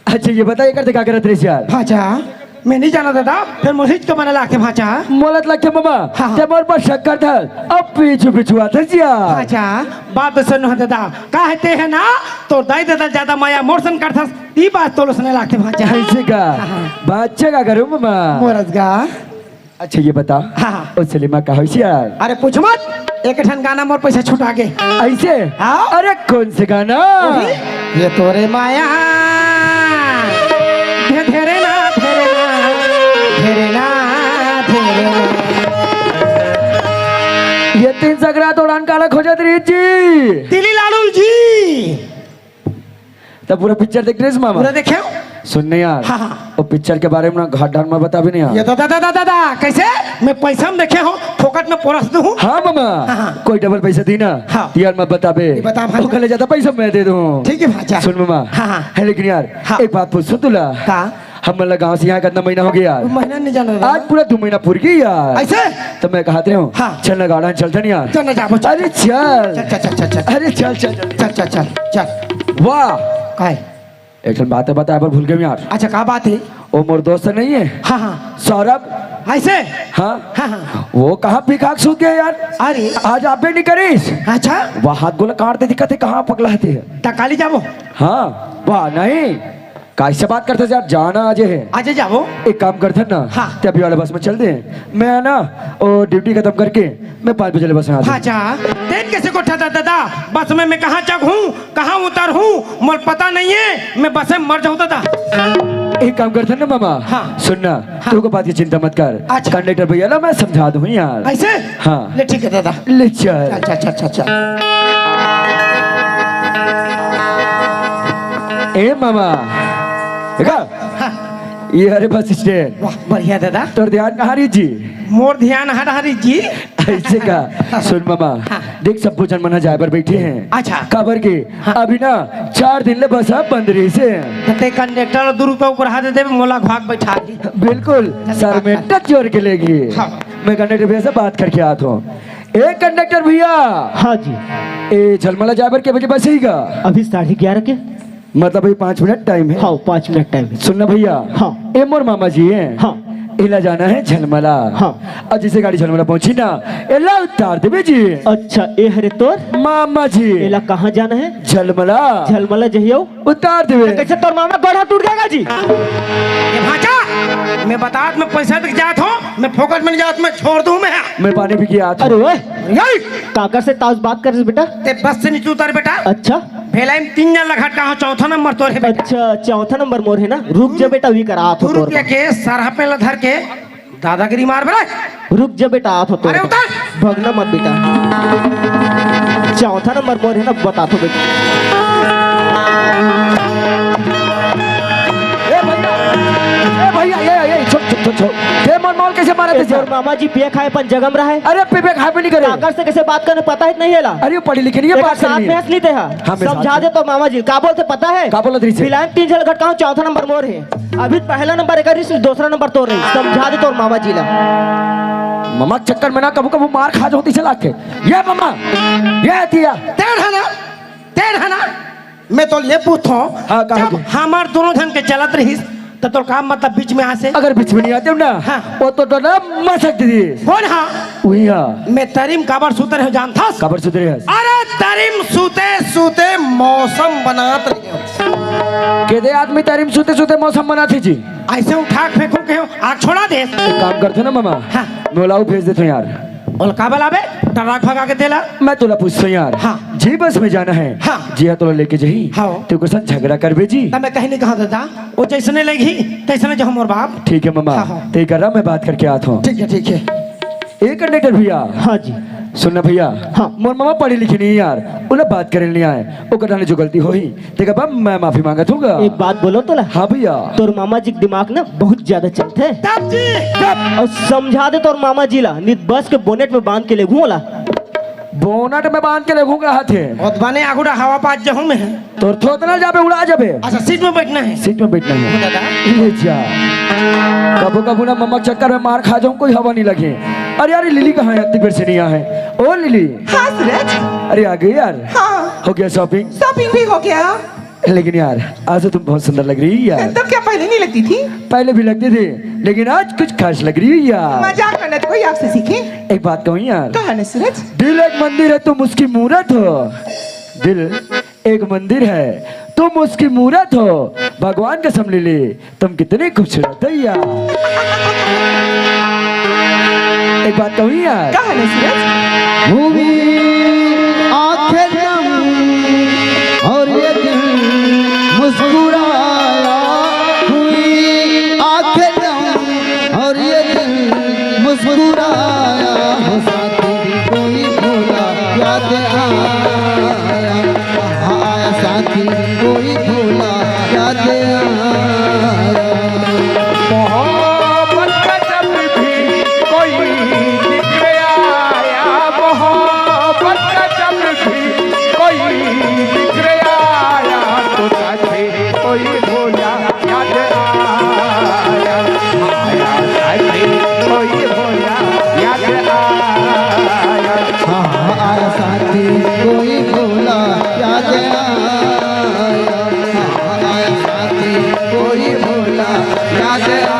अच्छा, ये बता, एकर से का करत रहिस यार? भांचा, मैं नहीं जाना दादा, फिर मोहित को मना लागथे भांचा। मोला तो लागथे मामा, हाँ, हाँ। ते मोर पर शक करथस, अब पीछू पीछू आथस यार। भांचा, बात तो सुनो दादा, का हे ते हे ना, तोर दाई ददा ज्यादा मया मोर सन करथस, ई बात तोला सुने लागथे भांचा। अइसे का? हाँ, हाँ। भांचा का करूँ मामा? मोरस गा। अच्छा, ये बता, हाँ, हाँ। ओ सलीमा का होइस यार? अरे पूछ मत, एक ठन गाना मोर पैसा छुटा गे। अइसे? हाँ। अरे कौन से गाना? वही, ये तोरे माया, धे-, धेरे ना, धेरे ना, धेरे ना, धेरे ना। ये तीन सकरा तोड़ान काला खोजत रही जी। दिली लाडू जी। तब पूरा पिक्चर देख रहे मामा? पूरा देखे? सुन ने यार, हाँ, हाँ। वो पिक्चर के बारे में ना घाट ढाट मत बताबे ने यार। ये तो दादा, दादा, दादा, कैसे? मैं पैसा में देखे हूँ, फोकट में परोस दूँ। हाँ मामा, हाँ, हाँ। कोई डबल पैसा दी ना। हाँ। यार मत बताबे। ये बता भाई। वो कले ज्यादा पैसा मैं दे दूँ। ठीक है भाई, जा। सुन मामा। हाँ, हाँ। है लेकिन यार, हाँ। एक बात पूछूँ तुला। का? हमन ला गाँव से यहाँ कितना महीना हो गया यार? महीना नहीं जाना दादा। आज पूरा दो महीना पूर गई यार। ऐसे? तो मैं कहत रहे हूँ, हाँ। चल ना गार्डन चलते नहीं यार। चल ना जाबो, चल। अरे चल। चल, चल, चल, चल, चल। अरे चल, चल, चल। चल, चल, चल, चल। वाह। काय? एक ठन बात बताए बर भूल गए यार। अच्छा, का बात है? वो मोर दोस्त नहीं है? हाँ, हाँ। सौरभ। ऐसे? हाँ। हाँ, हाँ। वो कहाँ पिकाक सूत गया यार? अरे। आज आबे नहीं करिस। अच्छा। वहाँ गोला काट दे दिक्कत है, कहाँ पगला थे? त काली जाबो? हाँ। वाह, नहीं। कैसे बात करते यार, जाना आज है। आज जाबो। एक काम करते ना। हाँ। ते अभी वाले बस में चल दे। मैं ना, वो ड्यूटी खत्म करके मैं पाँच बजे ले बस में आ जाऊँ। हाँ, जा। तेन कैसे को ठता दादा? बस में मैं कहाँ चढ़ूँ, कहाँ उतरहूँ, मोर पता नहीं है। मैं बस में मर जाऊँ दादा। एक काम करते ना मामा। हाँ। सुन ना, हाँ। तू को बात की चिंता मत कर। अच्छा। कंडक्टर भैया ना मैं समझा दूँ यार। ऐसे? हाँ। ले ठीक है दादा। ले चल। चल, चल, चल, चल, चल। ए मामा, देखा? हाँ। ये हरे बस स्टैंड। वाह, बढ़िया दादा। तोर ध्यान कहाँ रही जी? मोर ध्यान हर हरी जी। ऐसे का? सुन मामा, हाँ। देख सब जन मन जाए बर बैठे हैं। अच्छा। काबर के हाँ। अभी ना चार दिन ले बस अब बंद रही से। तो ते कंडक्टर दो रुपया ऊपर हाथ दे दे, मोला घाक बैठा दी। बिल्कुल, चल, सर में बात कर। टच जोर के लेगी। हाँ। मैं कंडक्टर भैया से बात करके आता हूँ। ए कंडक्टर भैया। हाँ जी। ए झलमला जाए बर के बजे बस ही का? अभी साढ़े ग्यारह के। मतलब अभी पाँच मिनट टाइम है। हाँ, पाँच मिनट टाइम है। सुन ना भैया। हाँ। ए मोर मामा जी है। हाँ। एला जाना है झलमला। हाँ। और जैसे गाड़ी झलमला पहुंची ना, एला उतार देबे जी। अच्छा, ए हरे तोर मामा जी। एला कहाँ जाना है? झलमला। झलमला जहियो। उतार देबे। तो कैसे तोर मामा गोड़ हाथ टूट जाएगा जी? ये भांचा, मैं बतात मैं पैसा तक जात हूँ, मैं फोकट में नहीं जात, मैं छोड़ दूँ मैं। मैं पानी पी के आत हूँ। अरे ओए, यही। काकर से ताउस बात करिस बेटा? ते बस से नीचे उतर बेटा। अच्छा। भेलाई में तीन जन ला घटका हो, चौथा नंबर तोर है बेटा। अच्छा, चौथा नंबर मोर है ना। रुक जा बेटा, अभी करा दो तोर रुपया के सरहा पे ला धर के दादागिरी मार बे। रुक जा बेटा, आत हो तो। अरे उतर। भगना मत बेटा। चौथा नंबर मोर है ना, बता तो बेटा। ए भैया, ए भैया, ये, ये, छोड़, छोड़, छोड़, छोड़। ये मोर मामा कैसे मारा ए, थे तोर मामा जी पिए खाए अपन जगह में रहा है। अरे पिए खाए पे नहीं करे। काकर से कैसे बात करने पता है कि नहीं है ला? अरे पढ़े लिखे नहीं है, एक बात साथ करनी में है। हंस नहीं थे हा। हाँ, मैं समझा साथ दे तो मामा जी, का बोलते पता है? का बोलत रही से? फिलहाल तीन झल घटकाओ, चौथा नंबर मोर है। अभी पहला नंबर एक रही, दूसरा नंबर तोर रही। समझा दे तोर मामा जी ला। मामा चक्कर में ना कभू कभू मार खा जाओ, तीसरा लाख के। ये मामा, ये दिया। तेढ़ है ना, तेढ़ है ना। मैं तो ले पूछो, हाँ, कहा जब जी। हमार दोनों झन के चलत रही, तो तोर काम मतलब बीच में आ से? अगर बीच में नहीं आते हो ना, हाँ। वो तो डरा मसक दीदी। कौन हाँ? वही हाँ। मैं तरी में काबर सुते रहे जानथस? काबर सुते रहे? अरे तरी में सुते सुते मौसम बनात रहे। केदे आदमी तरी में सुते सुते मौसम बनात है जी? ऐसे उठा के फेंकू के आग छोड़ा दे। एक काम करते ना मामा, हाँ। मैं ओला भेज देते यार। ओला का बलाबे? डरा के भगा के देला। मैं तोला पूछते यार। हाँ। जी बस में जाना है। हाँ। जी हाँ तोला लेके जाही। हाँ। तो कुछ झगड़ा करबे जी? तब मैं कहीं नहीं कहा दादा, वो जैसने लेगी तैसने जो मोर बाप। ठीक है मामा। हाँ, हाँ। ते करा मैं बात करके आत हूँ। ठीक है, ठीक है। ए कंडक्टर भैया। हाँ जी। सुन ना भैया। हाँ। मोर मामा पढ़े लिखे नहीं यार, ओला बात करे नहीं आए, ओकर डाले जो गलती होही, तेकर बर मैं माफी मांगत हूँ गा। एक बात बोलो तोला। हाँ भैया। तोर मामा जी के दिमाग ना बहुत ज्यादा चलथे। तब जी। तब। और समझा दे तोर मामा जी ला, नित बस के बोनेट में बांध के लेगहूं ओला। बोनेट में बांध के लेगहूं कहा थे। बहुत बने आगू डा हवा पास जहूं में है। तोर थोतना जाबे, उड़ा जाबे। अच्छा, सीट में बैठना है। सीट में बैठना है। हो दादा। ले जा। कभू कभू ना मामा चक्कर में मार खा जाऊं, कोई हवा नहीं लगे। अरे यार, लिली कहाँ है? इतनी देर से नहीं आया है। ओ लिली। हाँ सूरज। अरे आ गई यार। हाँ। हो गया शॉपिंग? शॉपिंग भी हो गया। लेकिन यार, आज तो तुम बहुत सुंदर लग रही है यार। तो क्या पहले नहीं लगती थी? पहले भी लगती थी, लेकिन आज कुछ खास लग रही है यार। मजाक करना तो कोई आपसे सीखे। एक बात कहूँ यार। कहा ना सूरज? दिल एक मंदिर है, तुम उसकी मूरत हो। दिल एक मंदिर है, तुम उसकी मूरत हो। भगवान कसम ले ले, तुम कितने खूबसूरत है यार। एक बात कहूँ यार। कहा ना सूरज? हुई आंखें नम और ये दिल मुस्कुराया, हुई आंखें नम और ये दिल मुस्कुराया। हो साथी कोई भूला याद आया, आया साथी कोई भूला याद आया। आया साथी कोई भोला याद आया, आया साथी कोई भोला याद आया।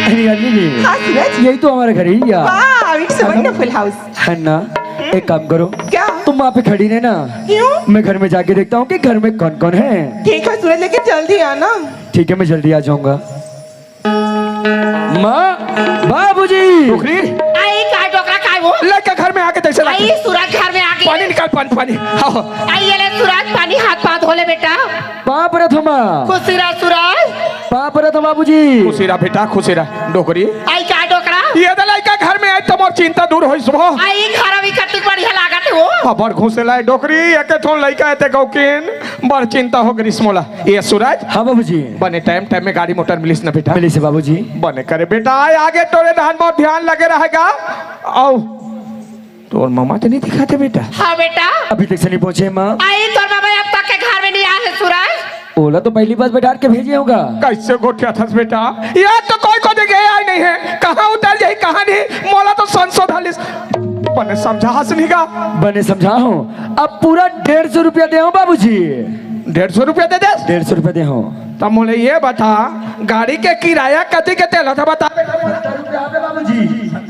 अरे यार, नहीं, नहीं। हाँ, सूरज। यही तो हमारा घर है यार। Wow, it's a wonderful house. है ना? एक काम करो। क्या? तुम वहाँ पे खड़ी रहना। क्यों? मैं घर में जाके देखता हूँ कि घर में कौन कौन है। ठीक है सूरज, लेकिन जल्दी आना। ठीक है, मैं जल्दी आ जाऊंगा। माँ, बाबूजी। आई का डोकरा काय वो? लड़का घर में आके तैसे लाते। आई सूरज घर में आके। पानी निकाल, पानी, पानी। हाँ। आई ये ले सूरज, पानी हाथ पाँव धो ले बेटा। पाँव परत हूँ माँ। खुशी रह सूरज। पाँव परत हूँ बाबूजी। खुशी रह बेटा, खुशी रह। डोकरी। आई का डोकरा? ये तो लड़का घर में आए तो मोर चिंता दूर होई सुबह। आई घर भी कतिक बढ़िया लागत हो। खबर घुसे लाए डोकरी, एके ठोन लड़का आए ते गौकिन, बड़ चिंता हो गई मोला। ये सूरज। हाँ बाबूजी। बने टाइम टाइम में गाड़ी मोटर मिलिस ना बेटा? मिलिस बाबूजी। बने करे बेटा, आए आगे तोरे धान बहुत ध्यान लगे रहेगा। आओ, तोर मामा तो नहीं दिखाते बेटा? हाँ बेटा। अभी तक से नहीं पहुंचे माँ। आई तोर मामा अब तक के घर में नहीं आए हैं सूरज। ओला तो पहली बार बैठार के भेजे होगा। कैसे गोठिया थस बेटा? ये तो कोई को देखे आई नहीं है, कहाँ उतर जाई, कहाँ नहीं, मोला तो संशोधन लिस। बने समझा हस नहीं गा? बने समझा हूँ, अब पूरा डेढ़ सौ रुपया दे हूँ बाबूजी। डेढ़ सौ रुपया दे दे? डेढ़ सौ रुपया दे हूँ। तब मोले ये बता, गाड़ी के किराया कति के तेल था बता।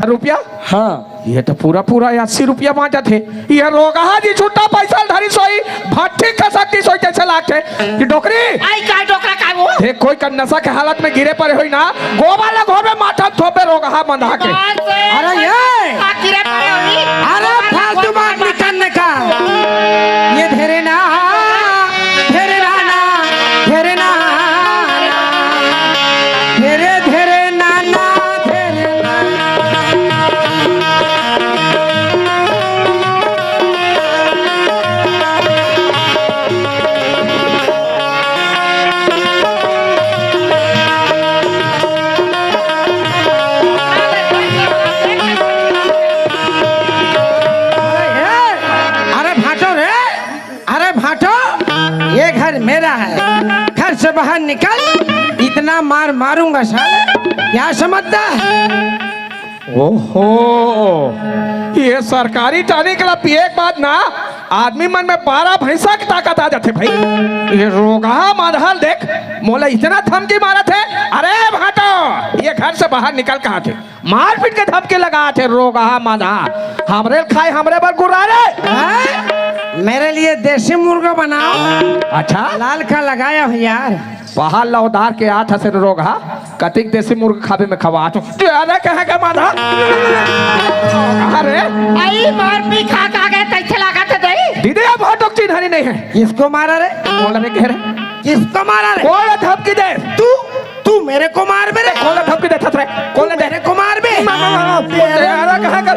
रुपया? हाँ। ये तो पूरा पूरा अस्सी रुपया बांटत हे। ये रोगहा जी छुट्टा पैसा धरी सोई, भट्ठी खसकती सोई जैसे लागते। ये डोकरी। आई का डोकरा का वो? हे कोई कर नशा के हालत में गिरे पड़े होई ना, गोबर ला घोर में माथा थोपे रोगहा मंधा के। अरे ये। आ गिरे पड़े होई। अरे फालतू बात निकलने का। ये धेरे ना, धेरे ना ना, धेरे ना ना, धेरे, धेरे ना ना, धेरे ना। अरे, ए, अरे भाटो रे, अरे भाटो, ये घर मेरा है, घर से बाहर निकल, इतना मार मारूंगा साले, क्या समझता है? ओहो, ये सरकारी tonic ला पिए के बाद ना आदमी मन में बारह भैंसा के ताकत आ जाथे भाई। ये रोगहा माधल देख, मोला इतना धमकी मारत हे। अरे भाटो, ये घर से बाहर निकल कहाँ थे? मारपीट के धमकी लगात हे रोगहा माधल। हमरे ल खाए, हमरे बर गुर्रा रे। हैं? मेरे लिए देसी मुर्गा बनाओ। अच्छा? लाल का लगाया हो यार। बाहर लौदार के आत हस रे रोगहा, कतिक देसी मुर्गा खाबे में खवात हूँ। तू आधा कहाँ का माधल? अरे। आई मार पी खा खा गए, तैसे लागत हे दई। दीदी, अब भाटो के चिन्हारी नहीं है। किसको मारा रे? बोल रे, कह रे। किसको मारा रे? कौन धमकी दे? तू, तू मेरे को मार बे रे। कौन धमकी देथस रे? कौन तू दे? मेरे को मार बे। मा, मा, मा, मा, तेरे तेरा कहाँ कर?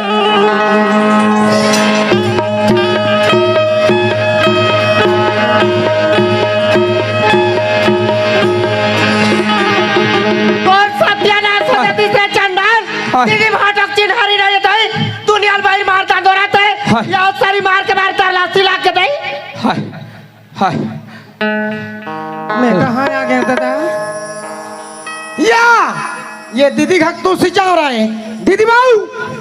तोर सत्यानाश हो जाती से चंडाल। हाँ। दीदी भाटो के चिन्हारी नहीं देता है। दुनिया बाहर मारता दौड़ाते। हाँ। या सारी मार के मारता लासी लाग के दई। हाय, हाय। मैं कहाँ आ गया दादा? या, ये दीदी घक तू सिचा रहा है। दीदी बाऊ।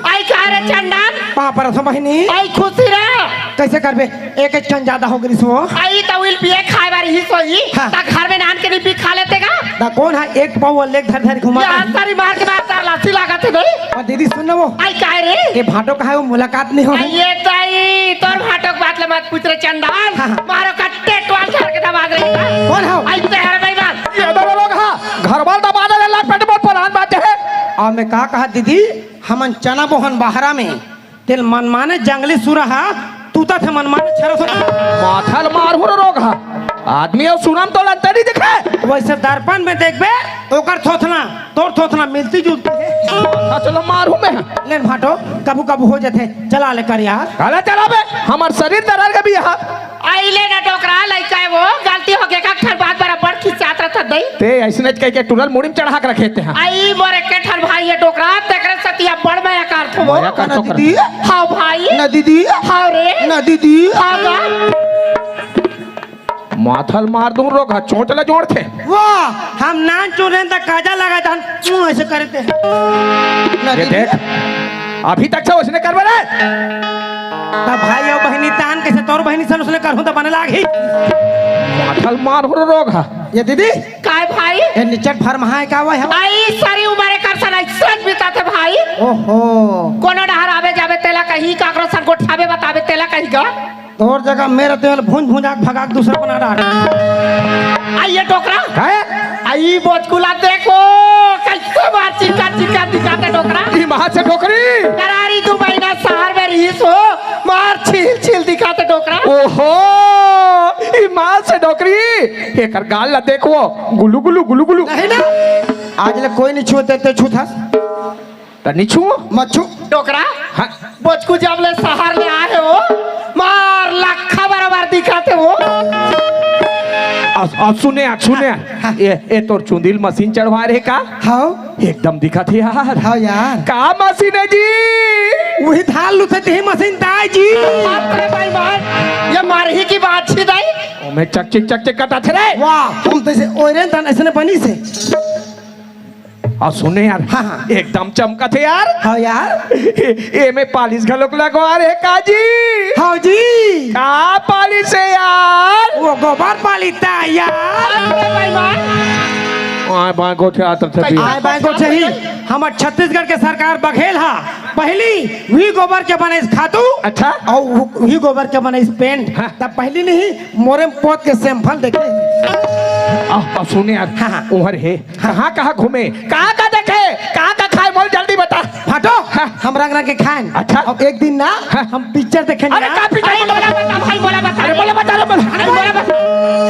आई का रे चंदन? पाँव परत हूँ बहिनी। आई खुशी रह। कैसे करबे? एक एक कन ज्यादा हो गई सो। आई तो उइल पिए खाए बारी ही सोई। हाँ। ता घर में नान के नहीं पी खा लेते का? ता कौन है? एक पाव लेके धर धर घुमा। या सारी मार के मार तार लासी लागत हे नहीं। और दीदी सुन ना वो। आई का रे? ये भाटो का है वो मुलाकात नहीं हो आई रही। ये ताई, तोर भाटो के बात ले मत पूछ रे चंदन। हाँ, हाँ। मारो कट्टे टोल झाड़ के दबा दे। कौन हो? आई तेरे भाई बात। ये दबा लोग हाँ। घर वाल दबा दे ला पेट में परान बात है। और मैं का कहा दीदी, हमन चना बोहन बहरा में तेल मनमाने जंगली सुरा हा, तू ता थे मनमाने छरस। माथा ल मारहूँ रे रोगहा। आदमी अउ सुरम तो लंते नहीं दिखे। वैसे दर्पण में देखबे, ओकर थोथना, तोर थोथना मिलती जुलती है। माथा चलो मारहूँ मैं। लेन भाटो, कभू कभू हो जाथे, चला ले कर यार। काला चला बे, हमर शरीर दरद के भी यहाँ। आई ले ना डोकरा, लइका है वो, गलती हो गया, का ठन बात बराबर खिंचात रहत दई। ते ऐसने कह के टुरल मुड़ी में चढ़ा के रखे ते हैं। आई मोरे के ठन भाई ये डोकरा, तेकरे सतिया बड़ मया करथो वो। मया करथो कर। दीदी। हाँ भाई। ना दीदी। हाँ रे। ना दीदी। हाँ गा। माथा ल मार दूं रोगहा, चोंच ला जोड़ थे। वाह, हम नान चुरे त काजा लगा था, क्यों ऐसे करते हैं? ना ये दीदी। देख। अभी तक से उसने करबे रे। त भाई अउ बहिनी तान कइसे तोर बहिनी सन उसने करहूं त बने लागही। माथल मार हो रोग हा। ये दीदी, काय भाई? ये निचट फरमाए का वो है? आई सारी उम्र एकर सन अइसन बिताथे भाई। ओहो। कोनो डहर आवे जावे तेला कही, काकरो सन गोठावे बतावे तेला कही गा। तोर जगह मेरा तेल भूंज भूंज आग भगाक दूसरा बना डाल। आई ये डोकरा। काय? आई बोचकुला देखो, कइसे मार चिका चिका दिखाथे डोकरा। ई माँ से डोकरी। करारी दू महीना शहर में रहीस हो, मार छील छील दिखाथे डोकरा। ओहो, ई माँ से डोकरी। एकर गाल ला देखो, गुलू गुलू गुलू गुलू। नहीं ना, आज ले कोई नहीं छुए ते, ते छूथस। त नहीं छुओ। मत छू। डोकरा। हाँ। बोचकू जब ले शहर ले आए हो, मार लखा बराबर दिखाथे हो। आ, आ, सुने यार, सुने यार। हाँ। ए, ए तोर चुंदिल मशीन चढ़वा रहे का? हाँ। एकदम दिखाथे यार। हाँ यार। का मशीन है जी? वही धान लुथे ते ही मशीन ताय जी। बाप रे भाई मार, ये मारही की बात छी दाई। ओमे चक चिक चक चिक कटाथे रे। वाह, हम तइसे ओरे तन अइसने बनी से। अउ सुने यार, हाँ, हाँ। एकदम चमकथे यार। हाँ यार। ए, एमे पालिश घलोक लगवा रहे का जी? हाँ जी। का पालिश हे यार? वो गोबर पालिश ता यार। अरे भाई मार। आय बाय गोठे आत रथे भी। आय बाय गोठे ही। हमर छत्तीसगढ़ के सरकार बघेल हा। पहिली वही गोबर के बने खातू। अच्छा। अउ वही गोबर के बने paint। हाँ। त पहिली नहीं मोरे म पोत के sample देखे। आ, आ, सुने यार, हाँ, हाँ। उहर हे, हाँ। कहाँ, कहाँ घूमे, का, का देखे, का, का खाए, मोल जल्दी बता। भाटो, हाँ। हम रंग रंग के खाएन। अच्छा। अब एक दिन ना, हाँ। हम picture देखेन अरे, यार। का picture? अरे, मोला बता, भाई, मोला बता। अरे, मोला बता, रे, मोला। अरे, मोला बता।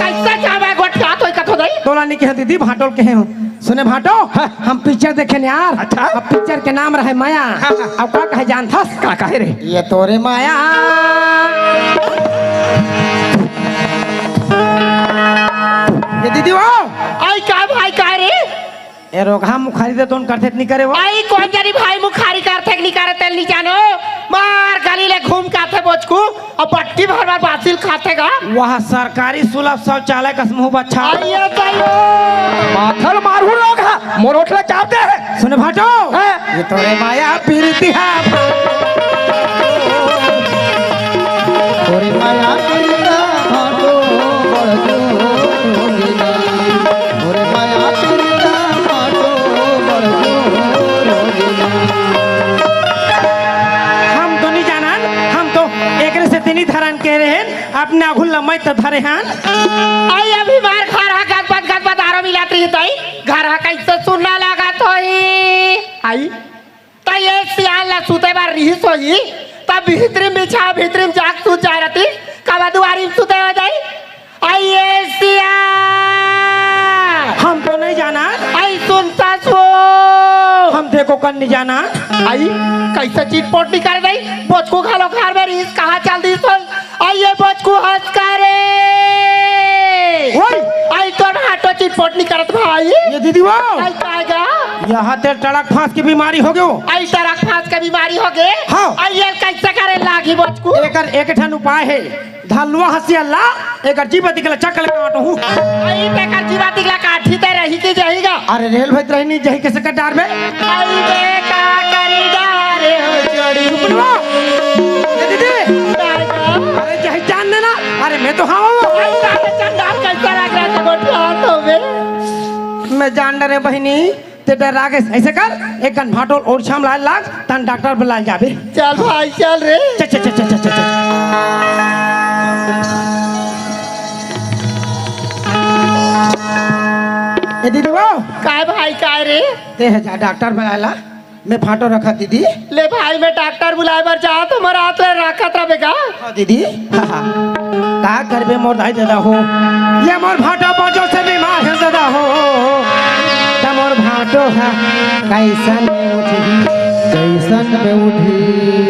कैसा क्या मैं गोठिया तो इकट्ठो दई? तोला नहीं कहे दीदी, भाटोल कहे हूँ। सुने भाटो, हाँ। हम picture देखेन यार। अच्छा। अब picture के नाम रहे माया। हाँ, हाँ। अब का कहे जानथस? का कहे रे? ये तोरे माया। ये दीदी वो। आई का भाई का रे? ए रोगहा मुखारी दे तोन करथे त नी करे वो। आई कोन जानी भाई मुखारी करथे कि नी करे तेल नी जानो। मार गली ले घूम के आथे बोचकू। अब बट्टी भर भर बासिल खाथे गा। वह सरकारी सुलभ शौचालय कस मुंह बच्छा। आइए तैयो। माथल मारू लोग हा, मोर होठ ला चाप दे। सुन भाटो। हाँ। ये तोरे माया पीरती हा। तोरे माया पीरता भाटो बड़ जोर होगे ना। तोरे माया पीरता भाटो बड़ जोर होगे ना। हम तो नहीं जानन, हम तो एकरे से तिनी धरन के रहेन। अपने आघू ल मैं तो धरे हन। आई अभी मार घर हा गदबद गदबद आरो मिलात रही तई। घर हा कैसे सुन्ना लागत होही? आई। त ये सियान ला सुते बर रिहिस होही। त भीतरी म बिछा, भीतरी म जाग सुत जाय रतिस। काबर दुवारी म सुते हो जाई? आई ये सियान। हम तो नहीं जाना। आई सुनता सो। हम देखो कन नहीं जाना। आई कैसे चिटपोट नहीं कर दई? बोचकू घलो घर में रिहिस, कहाँ चल दिस होही? आइए बचकू हंस का रे। ओए। आई तोर हाथों चिटपोट नहीं करत भाई। ये दीदी वो। आई कायगा। यहाँ ते टड़क फांस की बीमारी हो गयो। आई टड़क फांस की बीमारी हो गए। हाँ। आई ये कैसे करे लागी बचकू? एकर एक ठन उपाय है। धलवा हंसी अल्लाह, एकर जीवा दिखला चक्कर काटो हूँ। आई ते एकर जीवा दिखला काठी ते रही की जहीगा। अरे रेल भैत रही नहीं जही कैसे कटार में। आई बे का करी डारे हो जोड़ी। सुपनवा। ए दीदी। अरे जही जान देना। अरे मैं तो हाँ हूँ। आई सारे चंडाल कैसा लग रहा था गोठिया तो बे। मैं जान डरे बहिनी, ते डर आगे ऐसे कर, एक गन भाटोल और छाम लाल लाग, तन डॉक्टर बुलाल जाबे। चल भाई, चल रे। चल, चल, चल। ए दीदी वो। काय भाई, काय रे? ते है जा डॉक्टर बुलाला। मैं भाटो रखा दीदी। ले भाई, मैं डॉक्टर बुलाए बर जात हूँ, हमर हाथ ले रखत रह बेगा। हाँ दीदी। हाँ, हाँ। का करबे मोर दाई दादा हो, ये मोर भाटो बाजो से बीमार है दादा हो। त मोर भाटो हा कैसन में उठी, कैसन में उठी।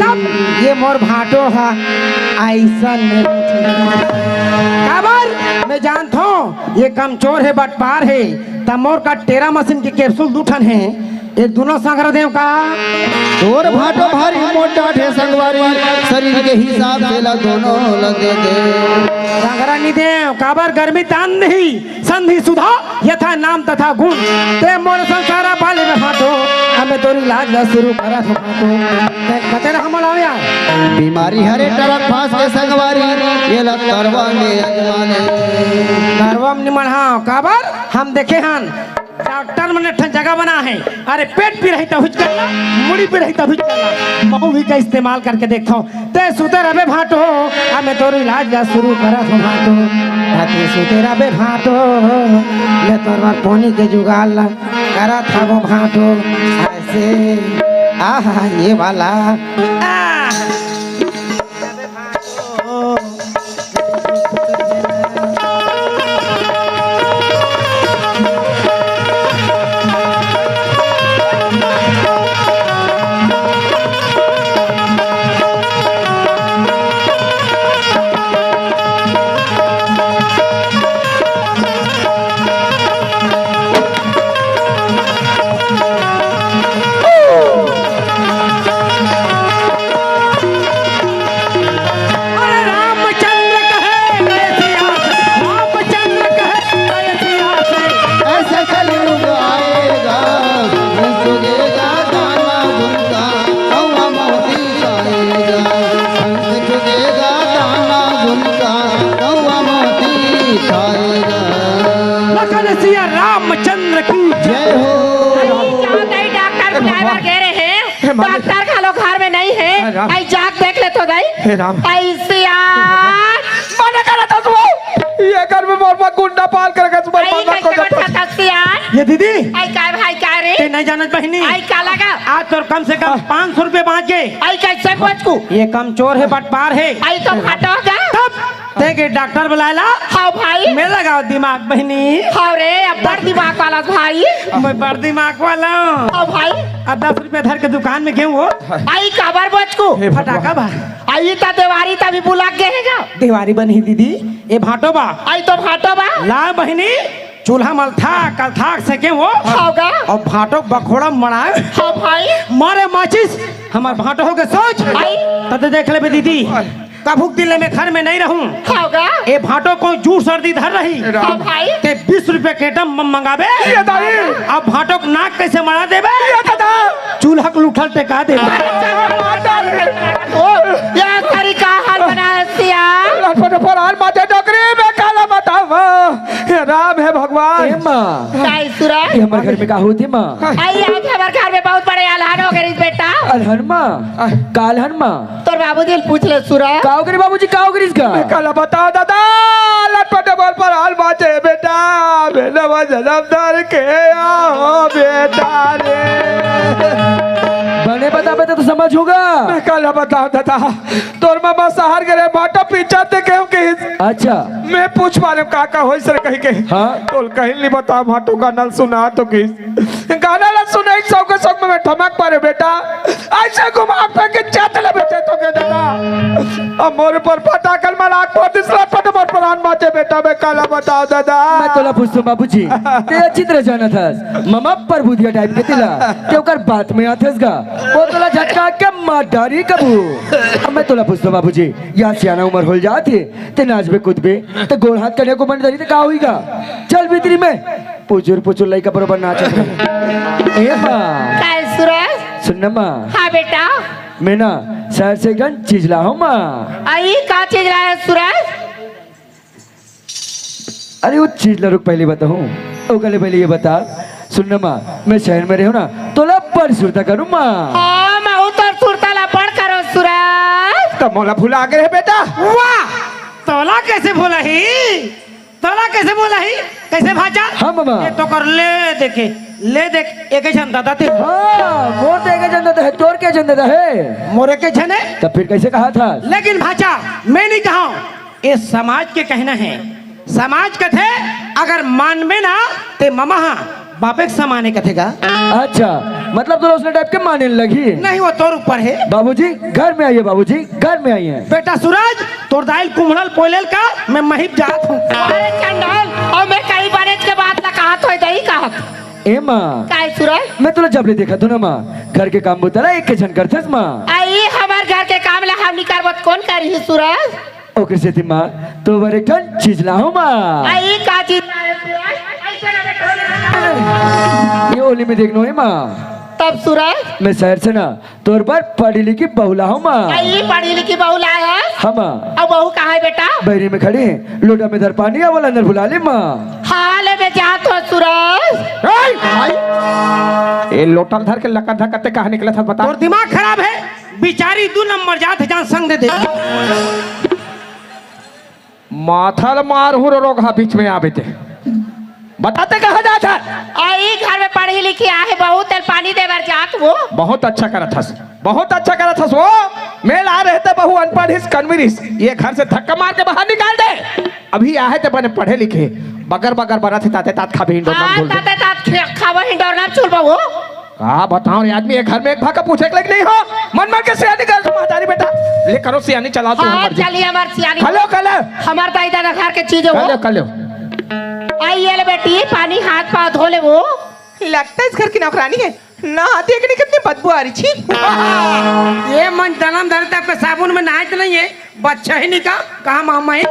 तब ये मोर भाटो हा ऐसन में उठी। काबर मैं जानत हूँ ये कमचोर है, बटपार है। त मोर का टेरा मशीन के कैप्सूल दू ठन है, ये दोनों संग रह देव का? तोर भाटो भारी मोटा ढेसा संगवारी, शरीर के हिसाब से ला दोनों ला दे दे। संगरा नि देव, काबर गर्मी तान नहीं, संधि सुधा, यथा नाम तथा गुण। ते मोर संसारा पाले में भाटो, हमें तोरी लाज ला शुरू करत हो भाटो। ते कते रहा मलाव यार। बीमारी हरे टरक फास के संगवारी, ये ला तरवा में अजमा ले। तरवा में निमन हाँ, काबर हम देखे हन। डॉक्टर मन एक ठन जगह बना है, अरे पेट पीरा ही तभुज करना, मुड़ी पीरा ही तभुज करना, महू भी का इस्तेमाल करके देखता हूँ। ते सुते रबे भाटो, अब मैं तोर इलाज ला शुरू करत हूँ भाटो। ते सुते रबे भाटो, मैं तोर बर पानी के जुगाड़ ला करत हबो भाटो। ऐसे, आहा, ये वाला, आह। अरे रामचंद्र कहे गए सिया से, रामचंद्र कहे गए सिया से। ऐसा कलयुग आएगा, झुकेगा दाना गुनका, कौआ मोती खाएगा। झुकेगा दाना गुनका, कौआ मोती खाएगा। लखन सिया रामचंद्र की जय हो। अरे, क्या दाई डॉक्टर बुलाए बर गे रहे? हे मालिक। डॉक्टर घलो घर में नहीं है। हे राम। आई जाके देख ले तो दाई। हे राम। ऐसे यार। मना करत हस वो। ये घर में मोर पर गुंडा पाल कर के तुम्हारे आई मना को कैसे जब बता सकती यार? ये दीदी। आई काय भाई काय रे? ते नहीं जानत बहिनी। आई का लगा? आज तोर कम से कम हाँ। पाँच सौ रुपये बाँच गे। आई कैसे बच को? ये कमचोर है, बटपार है। आई तो फटोगा। तब ते के डॉक्टर बुलाए ला। हाँ भाई। मैं लगाओ दिमाग बहिनी। हाँ रे, अब बड़ दिमाग वाला भाई। मैं बड़ दिमाग वाला हूँ। हाँ भाई। अब दस रुपये धर के दुकान में गेहूँ हो। आई काबर बच को? हे भगवान। फटाका बा। आई ता देवारी तभी बुला के है का? देवारी बनी दीदी, ए भाटो बा। आई तो भाटो बा। ला बहिनी, चूल्हा मलथा, कलथा से गेहूँ हो। हाँ गा। और भाटो बखोड़ा मड़ाए। हाँ भाई। मारे माचिस, हमार भाटो हो के सोच। आई। तब देख लेबे दीदी। कभू के दिन ले मैं घर में नहीं रहूं। हाँ गा। ए भाटो को जूड़ सर्दी धर रही। हाँ भाई। ते बीस रुपए के आइटम म-, मंगाबे। ये दाई। अब भाटो के नाक कैसे मरा देबे? ये दादा। चूल्हा के लूठल टेका देबे। ओ, ये सारी का हाल बना है सिया? लटपट पर हाल माते डोकरी में काला बतावा। हे राम, हे भगवान। ए माँ। काय सुरा? ये हमारे घर में का होती माँ? आई आज हमारे घर में बहुत बड़े अलहन हो गए बेटा। अलहन माँ? आ। का अलहन माँ? तोर बाबूजी ले पूछ ले सुरा। का हो गए बाबूजी, का हो गए इसका? मैं काला बता दादा, लटपट बोल पर हाल बाचे बेटा, बेटा वो जन्म दर के आओ बेटा रे। बने बता बेटा तो समझ होगा। मैं काला बता दादा, तोर मामा शहर गए रहे, भाटो पीछा ते कहूँ कि अच्छा। मैं पूछ मारे का का होइस रे कहीं के। हाँ। तोल कहीं नहीं बता, भाटो गाना ल सुना तो किस। गाना ल सुनाई सौ के सौ में ठमक पारे बेटा। ऐसे घुमा फेंक के चट ले बेटे तो के दादा। अब मोर पर फटाकल मलाक पर दिसला फट मोर प्राण बाचे बेटा, मैं काला बता दादा। मैं तोला पूछतो बाबूजी, ते अच्छी तरह जानत हस। मामा पर बुधिया टाइप के तिला, ते ओकर बात में आथस गा। वो तोला झटका के मार डारी कबू। अब मैं तोला पूछतो बाबूजी, या सियाना उम्र होल जात हे, ते नाचबे कूदबे, ते गोड़ हाथ कन्या को बन धरी, ते का होई गा? चल भीतरी में, पुचुर पुचुर लइका बरोबर नाचत रहे। ए माँ। काय सुरज? सुन ना माँ। हाँ बेटा। मैं ना शहर से गन चीज ला हूँ माँ। आई का चीज लाया सुरज? अरे वो चीज ला रुक पहले बताऊँ, ओकले पहले ये बता। सुन ना माँ, मैं शहर में रहूँ ना, तोला बड़ सुरता करूँ माँ। हाँ, मैं तो सुरता ला बड़ करो सुरज। तो मोला भुला गए है बेटा। वाह, तोला कैसे भुला ही? तोला कैसे भुला ही? कैसे भांचा? हाँ मामा। ये तो कर ले देखे, ले देख, एक झन दादा ते। हाँ, मोर तो एक झन दादा है, तोर के झन दादा है? मोर एक झन है। तब फिर कैसे कहा था? लेकिन भांचा, मैं नहीं कहा हूँ, ये समाज के कहना है। समाज कथे, अगर मानबे ना, ते ममा हा बापे के समाने कथे गा। अच्छा, मतलब तोला उसने टाइप के माने लगी। नहीं, वो तोर ऊपर है। बाबूजी, घर में आइए बाबूजी, घर में आइए। बेटा सूरज, तोर दाइल कुम्हड़ल पोलेल का, मैं महीप जात हूँ। अरे चंडाल, और मैं कहीं बनेच के बात ला कहत होय दही कहत। ए माँ। काय सूरज? मैं तोला जब ले देखत हूँ ना माँ, घर के काम बुता ला एक के झन करथस माँ। आई हमार घर के निकारबत कौन करी सूरज? ओकर सेती माँ, तोर बर एक ठन चीज लाहूँ माँ। आई का चीज लाए सूरज? ऐसे ना बैठो। ये ओली में देखनो हे माँ। तब सूरज? मैं शहर से ना तोर बर पढ़ी लिखी बहू लाहूँ माँ। आई पढ़ी लिखी बहू लाए है? हाँ माँ। अब बहू कहाँ है बेटा? बहरी में खड़ी है, लोटा में धर पानी, अब अंदर बुला ले माँ। हाँ ले मैं जात हूँ सूरज। ए, ए लोटा धर के लकत धकत ते कहाँ निकला था बता? तोर दिमाग खराब है, बिचारी दू नंबर जात है, जान संग दे दे। माथा ल मार हुर रोगहा बीच में आबे ते। बताते कहाँ जात है? आई घर में पढ़ी लिखी आहे, बहू तेल पानी दे बर जात वो। बहुत अच्छा करत हस, बहुत अच्छा करत हस वो। मेल आ रहे ते बहू अनपढ़ हिस, कनवी रिस, ये घर से धक्का मार के बाहर निकाल दे। अभी आहे ते बने पढ़े लिखे, बगर बगर बरत हे ताते तात खाबे हिंडोर नाम हाँ, भूल दे। ताते तात खे-, खाबो हिंडोर नाम चुल बहू। का बताओ रे आदमी, ये घर में एक भाका पूछे के लायक नहीं हो। मन मन के सियानी कर महतारी बेटा। ले करो सियानी चलाओ तू हाँ, हमार जी। चलिए हमार सियानी। खलो, खलो। हमार दाई दादा घर के चीज है वो। खलो, खलो। आई ये ले बेटी, पानी हाथ पाँव धो ले वो। लगता है इस घर की नौकरानी है। नहाती है कि नहीं, कितनी बदबू आ रही छी। ये मन जन्म धरे तक पे साबुन में नहाए तो नहीं है। बच्चा ही नहीं का, कहाँ मामा है?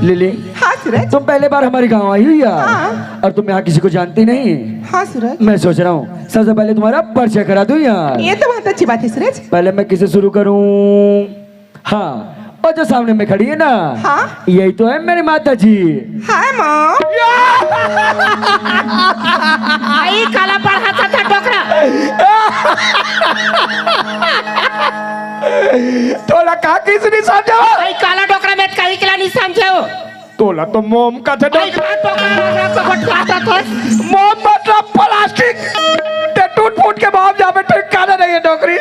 लिली, हाँ सूरज। तुम पहले बार हमारे गांव आई हो यार, हाँ। और तुम यहाँ किसी को जानती नहीं। हाँ सूरज। मैं सोच रहा हूँ सबसे पहले तुम्हारा परिचय करा दूँ यार। ये तो बहुत अच्छी बात है सूरज। पहले मैं किससे शुरू करूँ? हाँ, और जो सामने में खड़ी है ना, हाँ। यही तो है मेरी माता जी। हाय माँ। आई काला पढ़ा था, था डोकरा। तोला का किस नहीं समझो? आई काला डोकरा में कहीं किला नहीं समझो। तोला तो मोम का थे आई डोकरा। काला डोकरा में तो बटकाता था। मोम मतलब प्लास्टिक। ते टूट फूट के मोम जावे, ठीक काला नहीं है डोकरी।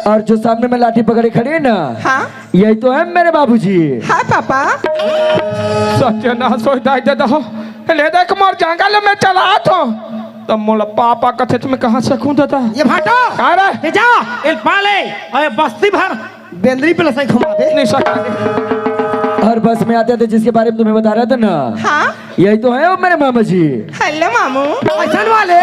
और जो सामने में लाठी पकड़े खड़ी है ना, हाँ। यही तो है मेरे बाबूजी। हाँ पापा। सत्यानाश हो दाई दे दहो। ले देख मोर जंगल में चला तो। तब मोला पापा कथे तो मैं कहाँ सकूं दादा? ये भाटो। का रे? ले जा, एल पाले, अरे बस्ती भर बेंदरी पे लसाई घुमा दे। नहीं सकता। और बस में आते थे जिसके बारे में तुम्हें बता रहा था ना। हाँ। यही तो है वो मेरे मामा जी। हेलो मामू। ऐसन वाले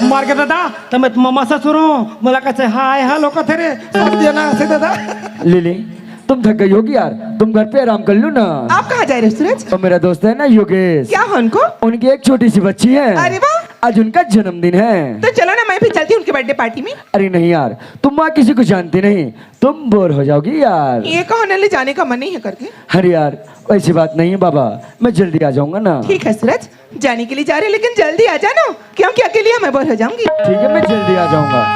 मर के दादा, त मैं तो मामा ससुर हूँ, मोला कैसे हाय हेलो कथे रे, सत्यानाश है दादा। लिली, तुम थक गई होगी यार, तुम घर पे आराम कर लो ना। आप कहाँ जा रहे हो सूरज? वो मेरा दोस्त है ना योगेश। क्या है उनको? उनकी एक छोटी सी बच्ची है। अरे वाह। आज उनका जन्मदिन है। तो चलो ना, मैं भी चलती हूँ उनके बर्थडे पार्टी में। अरे नहीं यार, तुम वहाँ किसी को जानती नहीं, तुम बोर हो जाओगी यार। ये कहा ना ले जाने का मन नहीं है करके। अरे यार, ऐसी बात नहीं है बाबा, मैं जल्दी आ जाऊंगा ना। ठीक है सूरज, जाने के लिए जा रहे हो, लेकिन जल्दी आ जाना, क्योंकि अकेली मैं बोर हो जाऊंगी। ठीक है, मैं जल्दी आ जाऊंगा।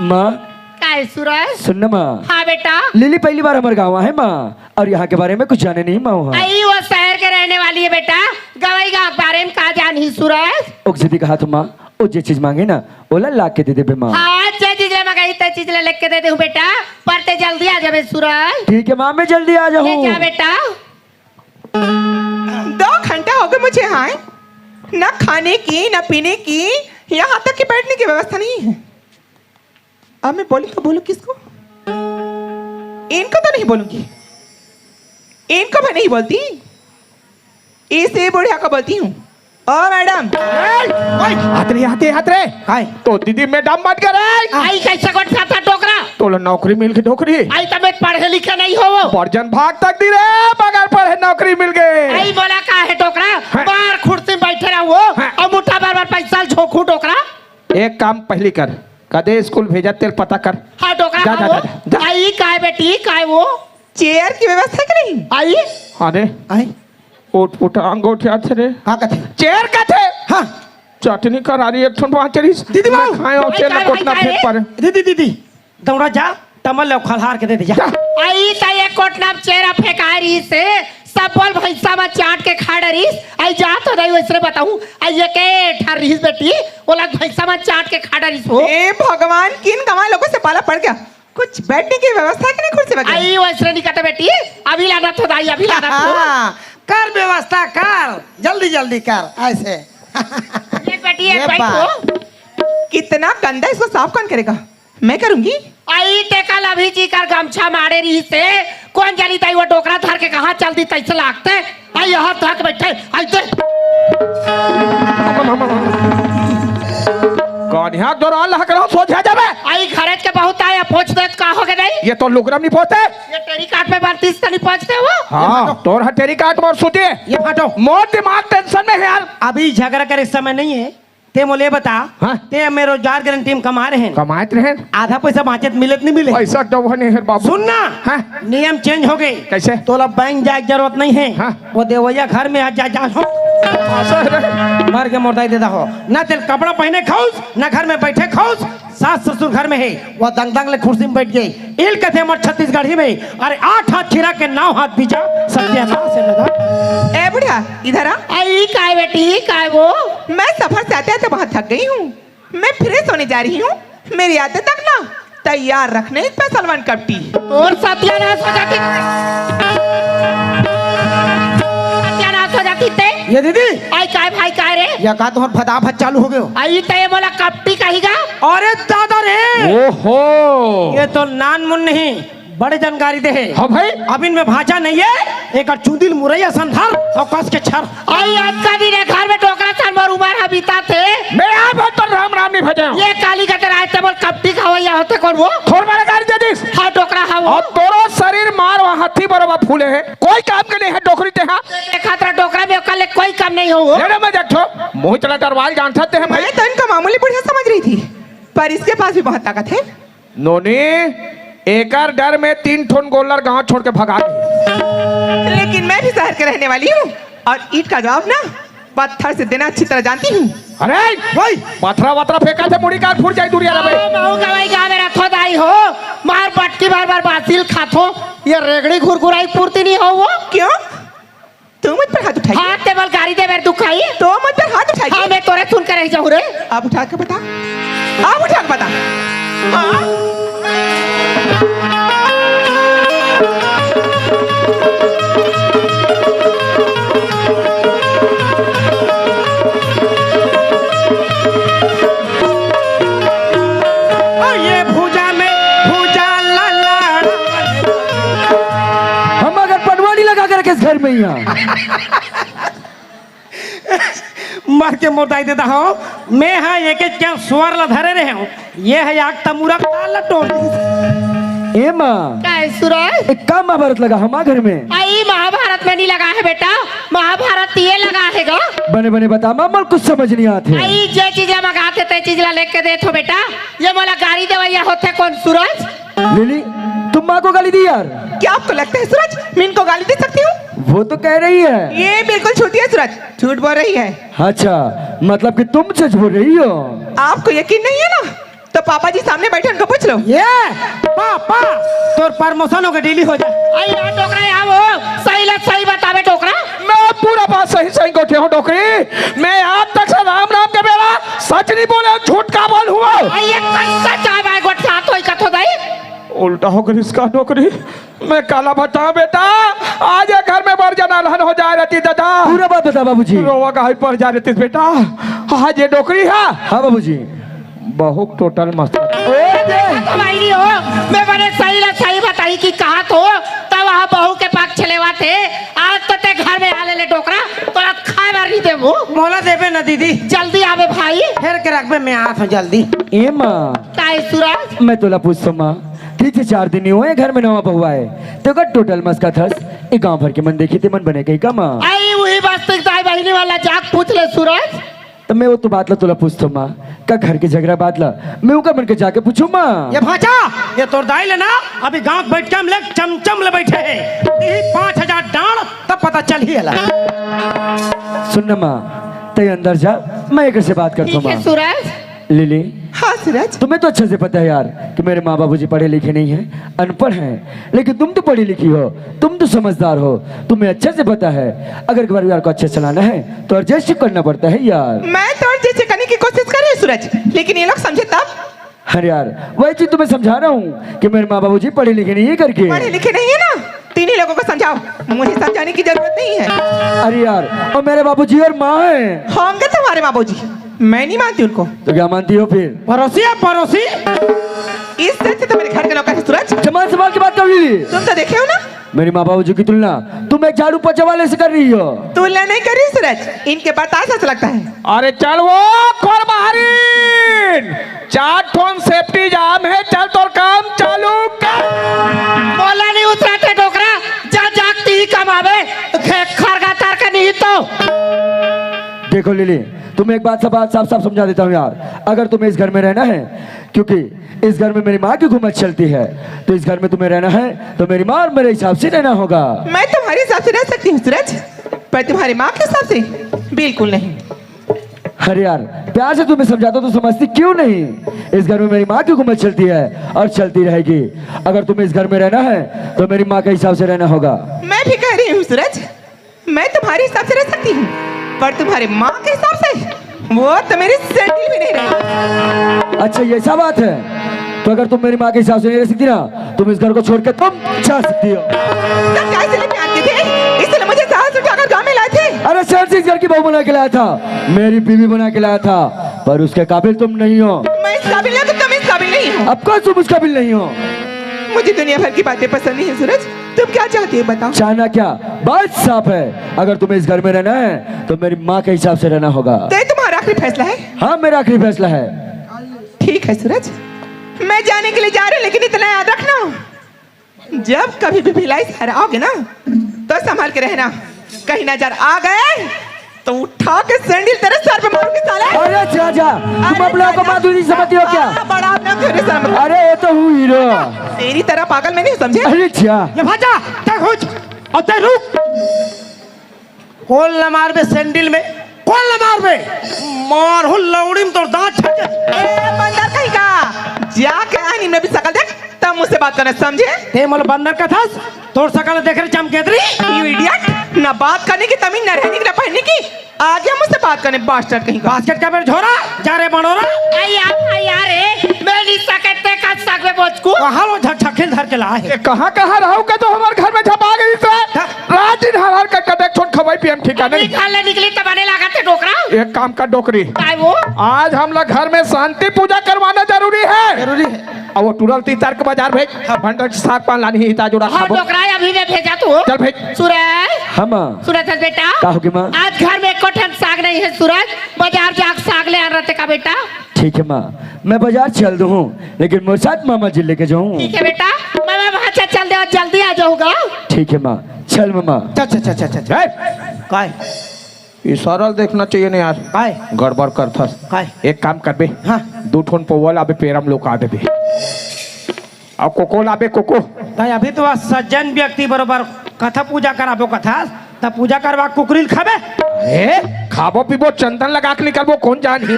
माँ, काय सूरज? सुन ना माँ। हाँ बेटा। लिली पहली बार हमारे गाँव है माँ, और यहाँ के बारे में कुछ जाने नहीं माँ। हाँ। आई वो शहर के रहने वाली है बेटा, गवई गाँव के बारे में का जानी सूरज? ओक जदी कहा तो माँ, वो जे चीज मांगे ना, ओला ला के दे देबे माँ। हाँ, जे चीज ला मंगाही, ते चीज ला लेके दे देहूँ बेटा, पर ते जल्दी आ जाबे सूरज। ठीक है माँ, मैं जल्दी आ जाऊँ। ले जा बेटा। दो घंटा हो गए मुझे, हाँ, ना खाने की, ना पीने की, यहाँ तक कि बैठने की व्यवस्था नहीं है। अब मैं बोलूँ तो बोलूँ किसको? इनको तो नहीं बोलूँगी, इनको मैं नहीं बोलती, इसी बुढ़िया को बोलती हूँ। ओ मैडम। ए, ओए, हाथ रे, हाथ रे, हाथ रे। काय? तो दीदी मैडम बन गए रे। आई कैसे गोठियाथा डोकरा? तोला नौकरी मिल गई डोकरी। आई त मैं पढ़े लिखे नहीं हो वो। बर्जन भाग तक दी रे, बगैर पढ़े नौकरी मिल गई। आई मोला का है डोकरा? हाँ। बार कुर्सी में बैठे रहो वो, हाँ। और मुट्ठा बार बार पैसा झोंकू डोकरा। एक काम पहली कर, कदे स्कूल भेजा तेल पता कर। हाँ डोकरा, जा, हाँ जा, वो। जा, जा, जा। आई काय बेटी, काय वो? चेयर की व्यवस्था कि नहीं? आई? अरे, आई? उठ, उठ, अंगोठिया थे रे। का कथे? चेयर कथे? हाँ। चटनी करारी एक ठन वहाँ चलिस। दीदी बाबू। मैं खाए और आई चेयर काय, कोटना आई फेंक काय? पारे। दीदी, दीदी, दौड़ा जा, टमल ले खलहार के दे दे जा। जा। आई त एक कोटना चेयर फेंकाय रहिस हे, सब बोल भैंसा में चाट के खा डरिस। आई जा तो नहीं वैसे बताऊँ, आई ये के ठर रहिस बेटी, ओला भैंसा में चाट के खा डरिस हो। ए भगवान, किन गंवार लोगों से पाला पड़ गया। कुछ बैठने की व्यवस्था है कि नहीं कुर्सी वगैरह? आई वैसे नहीं कहते बेटी, अभी लाना तो दाई, अभी लाना तो। हाँ, कर व्यवस्था कर, जल्दी जल्दी कर, ऐसे। ये बेटी, ये ये बैठ बा। हो। कितना गंदा, इसको साफ कौन करेगा? मैं करूंगी। आई ते कल अभी जी कर गमछा मारे रहिस हे, कौन जानी ताई वो डोकरा धर के कहाँ चल दी, तैसे लागते। आई यहाँ धक बैठे, आई दे। कौन यहाँ दौरान लहक रहा, सोच आ जावे। आई घरेज के बहुत आया, पहुँच दे, का हो गए नहीं? ये तो लुगरा नहीं पहुंचते। ये टेरी काट पे बार तीस तनी पहुंचते हो। हाँ, तोर हा टेरी काट मोर सूती। ये फाटो। मोर दिमाग टेंशन में है यार। अभी झगड़ा करे समय नहीं है। ते मोले बता। हाँ। ते में रोजगार गारंटी में कमा रहे हैं। कमात रहे। आधा पैसा बाँचत मिलत नहीं मिले। पैसा डबा नहीं है बाबू। सुन ना। हाँ। नियम चेंज हो गए। कैसे? तोला बैंक जाए के जरूरत नहीं है। हाँ। वो देवैया घर में आ जा, जा हो। ऐसा है। मर के मोर दाई देता हो। ना तेल कपड़ा पहने खाउस, ना घर में बैठे खाउस। सास ससुर घर में है, वो दंग दंग ले कुर्सी में बैठ गए। इल कथे हमर छत्तीसगढ़ी में, अरे आठ हाथ खीरा के नौ हाथ बीजा, सत्यानाश है दादा। ए बुढ़िया, इधर आ। आ, ई काय बेटी, ई काय वो? मैं सफर से आते आते बहुत थक गई हूँ। मैं फ्रेश होने जा रही हूँ। मेरी आते तक ना तैयार रखने special one cup tea। तोर सत्यानाश हो जाती, सत्यानाश हो जाती ते। ये दीदी। आई काय भाई काय रे? या का तुम्हार फटाफट चालू हो गयो? आई ते मोला कपटी कहीगा। अरे दादा रे। ओहो। ये तो नान मुन नहीं, बड़े जानकारी दे है। हाँ भाई। अब इनमें भाषा नहीं है, एक चुंदिल मुरैया संधार और कस के छर। आई आज का दिन है, घर में डोकरा सन मोर उमर ह बीता थे। मैं आप तो राम राम नहीं भजे हूँ। ये काली का तेरा आज ते मोर कपटी खवैया होते कौन वो? थोड़ मारा गाड़ी दे दिस। हाँ, डोकरा हाँ वो। और तोरो शरीर मार वहाँ हाथी बरोबर फूले है, कोई काम के नहीं है डोकरी ते हाँ। एक हाथ रा डोकरा में ओकर ले कोई काम नहीं हो वो। ले रे मैं देखो, मोहित ला डरवाल जानता ते हैं भाई। मैं तो इनको मामूली बुढ़िया समझ रही थी, पर इसके पास भी बहुत ताकत है। नोनी, एकर डर में तीन ठोन गोल्लर गांव छोड़ के भगा गए। लेकिन मैं भी शहर के रहने वाली हूँ और ईंट का जवाब ना पत्थर से देना अच्छी तरह जानती हूँ। अरे, वही पथरा वथरा फेंका थे, मुड़ी कार फूट जाए दूरिया रे भाई। ओ, महू गवाई गाँव में रखो दाई हो, मार बटकी बार बार बासिल खाथो, ये रेगड़ी घुरघुराई पूर्ति नहीं हो वो। क्यों? तू मुझ पर हाथ उठाई। हाँ, ते मोला गारी दे मेरे दुखाई। तो मुझ पर हाथ उठाई। हाँ, मैं तोरे सुन के रह जाऊँ रे। अब उठा के बता, अब उठा के बता। हाँ? ओ, ये भुजा में भुजा लड़ा। हम अगर पनवानी लगा कर किस घर में ही हाँ। मर के मोर दाई देता हो, मैं हाँ एक एक क्या सुअर ला धरे रहे हूँ, ये है आग तमुरा ताल ला टोर दी। ए माँ, काय सूरज? एक का महाभारत लगा हमार घर में? आई महाभारत में नहीं लगा है बेटा, महाभारत ये लगा है गा। बने बने बता माँ, मोला कुछ समझ नहीं आते। आई जे चीज ला मंगाते ते चीज ला लेके देथो बेटा, ये मोला गारी देवैया होते कौन सूरज? लिली, तुम माँ को गाली दी यार। क्या आपको लगता है सूरज, मैं इनको गाली दे सकती हूँ? वो तो कह रही है। ये बिल्कुल झूठी है सूरज, झूठ बोल रही है। अच्छा, मतलब कि तुम सच बोल रही हो? आपको यकीन नहीं है ना, तो पापा जी सामने बैठे, उनको पूछ लो। ये पापा, तोर प्रमोशन होके डेली हो जाए। आई यार डोकरा, यहाँ वो सही लग सही बतावे डोकरा। मैं पूरा बात सही सही गोठे हूँ डोकरी। मैं आज तक से राम नाम के बेरा सच नहीं बोले, झूठ का बोल हुआ। आई ये कैसा चाय बाय गोठिया तो ही कथो दाई। उल्टा हो गई इसका डोकरी। मैं काला बताऊं बेटा, आज ये घर में बड़ जना अलहन हो जाए रहती दादा। पूरा बात बता बाबूजी। रोवा गाई पड़ जा रहती बेटा। आज ये डोकरी है। हाँ बाबूजी। बहुत टोटल मस्त। ए दे। तो भाई नहीं हो, मैं बड़े सही ला सही बताई कि कहा तो, तब वहाँ बहू के पक्ष लेवा थे। आज तो ते घर में आ ले, ले डोकरा, तोला खाए बार नहीं देबो। मोला देबे ना दीदी। जल्दी आवे भाई। फेर के रखबे, मैं आत हूँ जल्दी। ए माँ। काय सूरज? मैं तोला पूछतो माँ, ठीक से चार दिन नहीं हुए घर में नवा बहू आए, तो का टोटल मस्का थस, ए गांव भर के मन देखी ते मन बने कही का माँ? आई वही बस्ती दाई बहिनी वाला जाके पूछ ले सूरज। तो मैं वो तो बात ला तोला पूछतो माँ, का घर के झगड़ा बात ला मैं उनका मन के जाके पूछूं माँ? ये भांचा, ये तोर दाई ले ना, अभी गांव बैठ के हम लोग चमचम ले बैठे हैं, यही पाँच हजार डांड तब पता चल ही अला। सुन ना माँ, तय अंदर जा, मैं एक से बात करतो ठीक है माँ। सूरज। लिली, हाँ सूरज। तुम्हें तो अच्छे से पता है यार कि मेरे माँ बाबूजी पढ़े लिखे नहीं हैं, अनपढ़ हैं, लेकिन तुम तो पढ़ी लिखी हो, तुम तो समझदार हो, तुम्हें अच्छे से पता है अगर परिवार को अच्छे से चलाना है तो एडजस्ट करना पड़ता है यार। मैं तो एडजस्ट करने की कोशिश कर रही हूँ सूरज, लेकिन ये लोग समझे तब। अरे यार, वही चीज तो मैं समझा रहा हूँ कि मेरे माँ बाबूजी पढ़े लिखे नहीं है करके। पढ़े लिखे नहीं है ना, तीन ही लोगों को समझाओ, मुझे समझाने की जरूरत नहीं है। अरे यार, और मेरे बाबूजी और माँ है। होंगे तुम्हारे बाबूजी, मैं नहीं मानती उनको। तो क्या मानती हो फिर? पड़ोसी है पड़ोसी। इससे अच्छे तो मेरे घर के नौकर है सूरज। जबान संभाल के बात कर लीजिए। तुम तो देखे हो ना। मेरी माँ बाबूजी की तुलना तुम एक झाड़ू पोछे वाले से कर रही हो। तुलना नहीं कर रही सूरज, इनके बर्दाश्त ऐसा लगता है। अरे चल वो खोर बाहरीन, चार ठोन सेफ्टी जाम है, चल तोर काम चालू कर। देखो लिली, तुम्हें एक बात साफ साफ साफ समझा देता हूँ यार, अगर तुम्हें इस घर में रहना है, क्योंकि इस घर में मेरी माँ की हुकूमत चलती है, तो इस घर में तुम्हें रहना है तो मेरी माँ और मेरे हिसाब से रहना होगा। मैं तुम्हारे हिसाब से रह सकती हूँ सूरज, पर तुम्हारी माँ के हिसाब से बिल्कुल नहीं। अरे यार, प्यार से तुम्हें समझाता तो समझती क्यों नहीं? इस घर में मेरी माँ की हुकूमत चलती है और चलती रहेगी। अगर तुम्हें इस घर में रहना है तो मेरी माँ के हिसाब से रहना होगा। मैं भी कह रही हूँ सूरज, मैं तुम्हारे हिसाब से रह सकती हूँ, पर तुम्हारे माँ के हिसाब से वो तो मेरी सैंडल भी नहीं रहेगी। अच्छा, ये ऐसा बात है, तो अगर तुम मेरी माँ के हिसाब से नहीं रह सकती ना, तुम इस घर को छोड़ के तुम जा सकती हो। तुम क्या इसलिए प्यार किए थे? इसलिए मुझे साहस उठाकर गाँव में लाए थे? अरे सर, इस घर की बहू बना के लाया था, मेरी बीवी बना के लाया था, पर उसके काबिल तुम नहीं हो। मैं इस काबिल नहीं तो तुम इस काबिल नहीं हो। अब कौन तुम उस काबिल नहीं हो? मुझे दुनिया भर की बातें पसंद नहीं है सूरज, तुम क्या चाहती हो बताओ? चाहना क्या, बात साफ है, अगर तुम्हें इस घर में रहना है तो मेरी माँ के हिसाब से रहना होगा। तो ये तुम्हारा आखिरी फैसला है? हाँ, मेरा आखिरी फैसला है। ठीक है सूरज, मैं जाने के लिए जा रही हूँ, लेकिन इतना याद रखना, जब कभी भी भिलाई से हराओगे ना, तो संभाल के रहना, कहीं नजर आ गए तो उठा के सैंडल तेरे सर पे मारूंगी साले। अरे जा जा, तुम अरे अपने आप को जा, जा। माधुरी समझती हो क्या? हाँ, बड़ा अपने आप को हीरो समझ। अरे ये तो हूँ हीरो। तेरी तरह पागल मैं नहीं समझे। अरे जा। ले भाजा, तै घुच, अउ तै रुक। कोन ल मारबे सैंडल में, कोन ल मारबे? मारहूँ लौड़ी में तोर दांत छट जाही। ए बंदर कहीं का, जाके आनी में भी सकल देख, तब मुझसे बात करना, समझे? तैं मोला बंदर कथस? तोर सकल देख रहे चमकेदरी। You idiot, ना बात करने की तमीज, ना रहने की, ना पहनने की। आ गया मुझसे बात करने, बास्टर्ड कहीं का। बास्केट का बेर झोरा, जा रे बड़ोरा। अरे यार, अरे यार, ए, मैं नहीं सकत, तैं का सकबे बोचकू। कहाँ लो झकझकिल धर के लाए हे? ए, कहाँ, कहाँ रहू के तो हमर घर में झपा गई से? हाँ। रात दिन हर हर कट कट एक ठोन खवाई पियम ठिकाने नहीं। घर ले निकली त बने लागत हे डोकरा। एक काम कर डोकरी। काय वो? आज हमला घर में शांति पूजा करवाना जरूरी है। जरूरी है। अब वो टूरल तीतर के बाजार भेज, हाँ। भंडर के साग पान लानी ही, इता जोड़ा हाँ, खाबो। डोकरा अभी मैं भेजा तू। चल भेज। सूरज। हाँ, माँ। सूरज, बेटा। का होगे, माँ? आज घर में एको ठन साग नहीं है, सूरज। बाजार जाके साग ले आ रहते का, बेटा। ठीक है, माँ, मैं बाजार चल दूँ हूँ, लेकिन मोर साथ मामा जी लेके जाऊँ। ठीक है, बेटा। मामा वहाँ से चल दे और जल्दी आ जाऊँगा। ठीक है, माँ, चल, मामा। चल, चल, चल, चल, चल। ए! काय? इशारा देखना चाहिए ना यार। काय? गड़बड़ करथस। काय? एक काम करबे। हाँ। दू ठोन पौवा लाबे, पेरा म लुका देबे। अउ कोको लाबे, कोको। नहीं, अभी तो वह सज्जन व्यक्ति बरोबर कथा पूजा कराबो कथा, त पूजा करवा कुकरी ल खाबे। ए, खाबो पीबो, चंदन लगा के निकलबो, कोन जानही?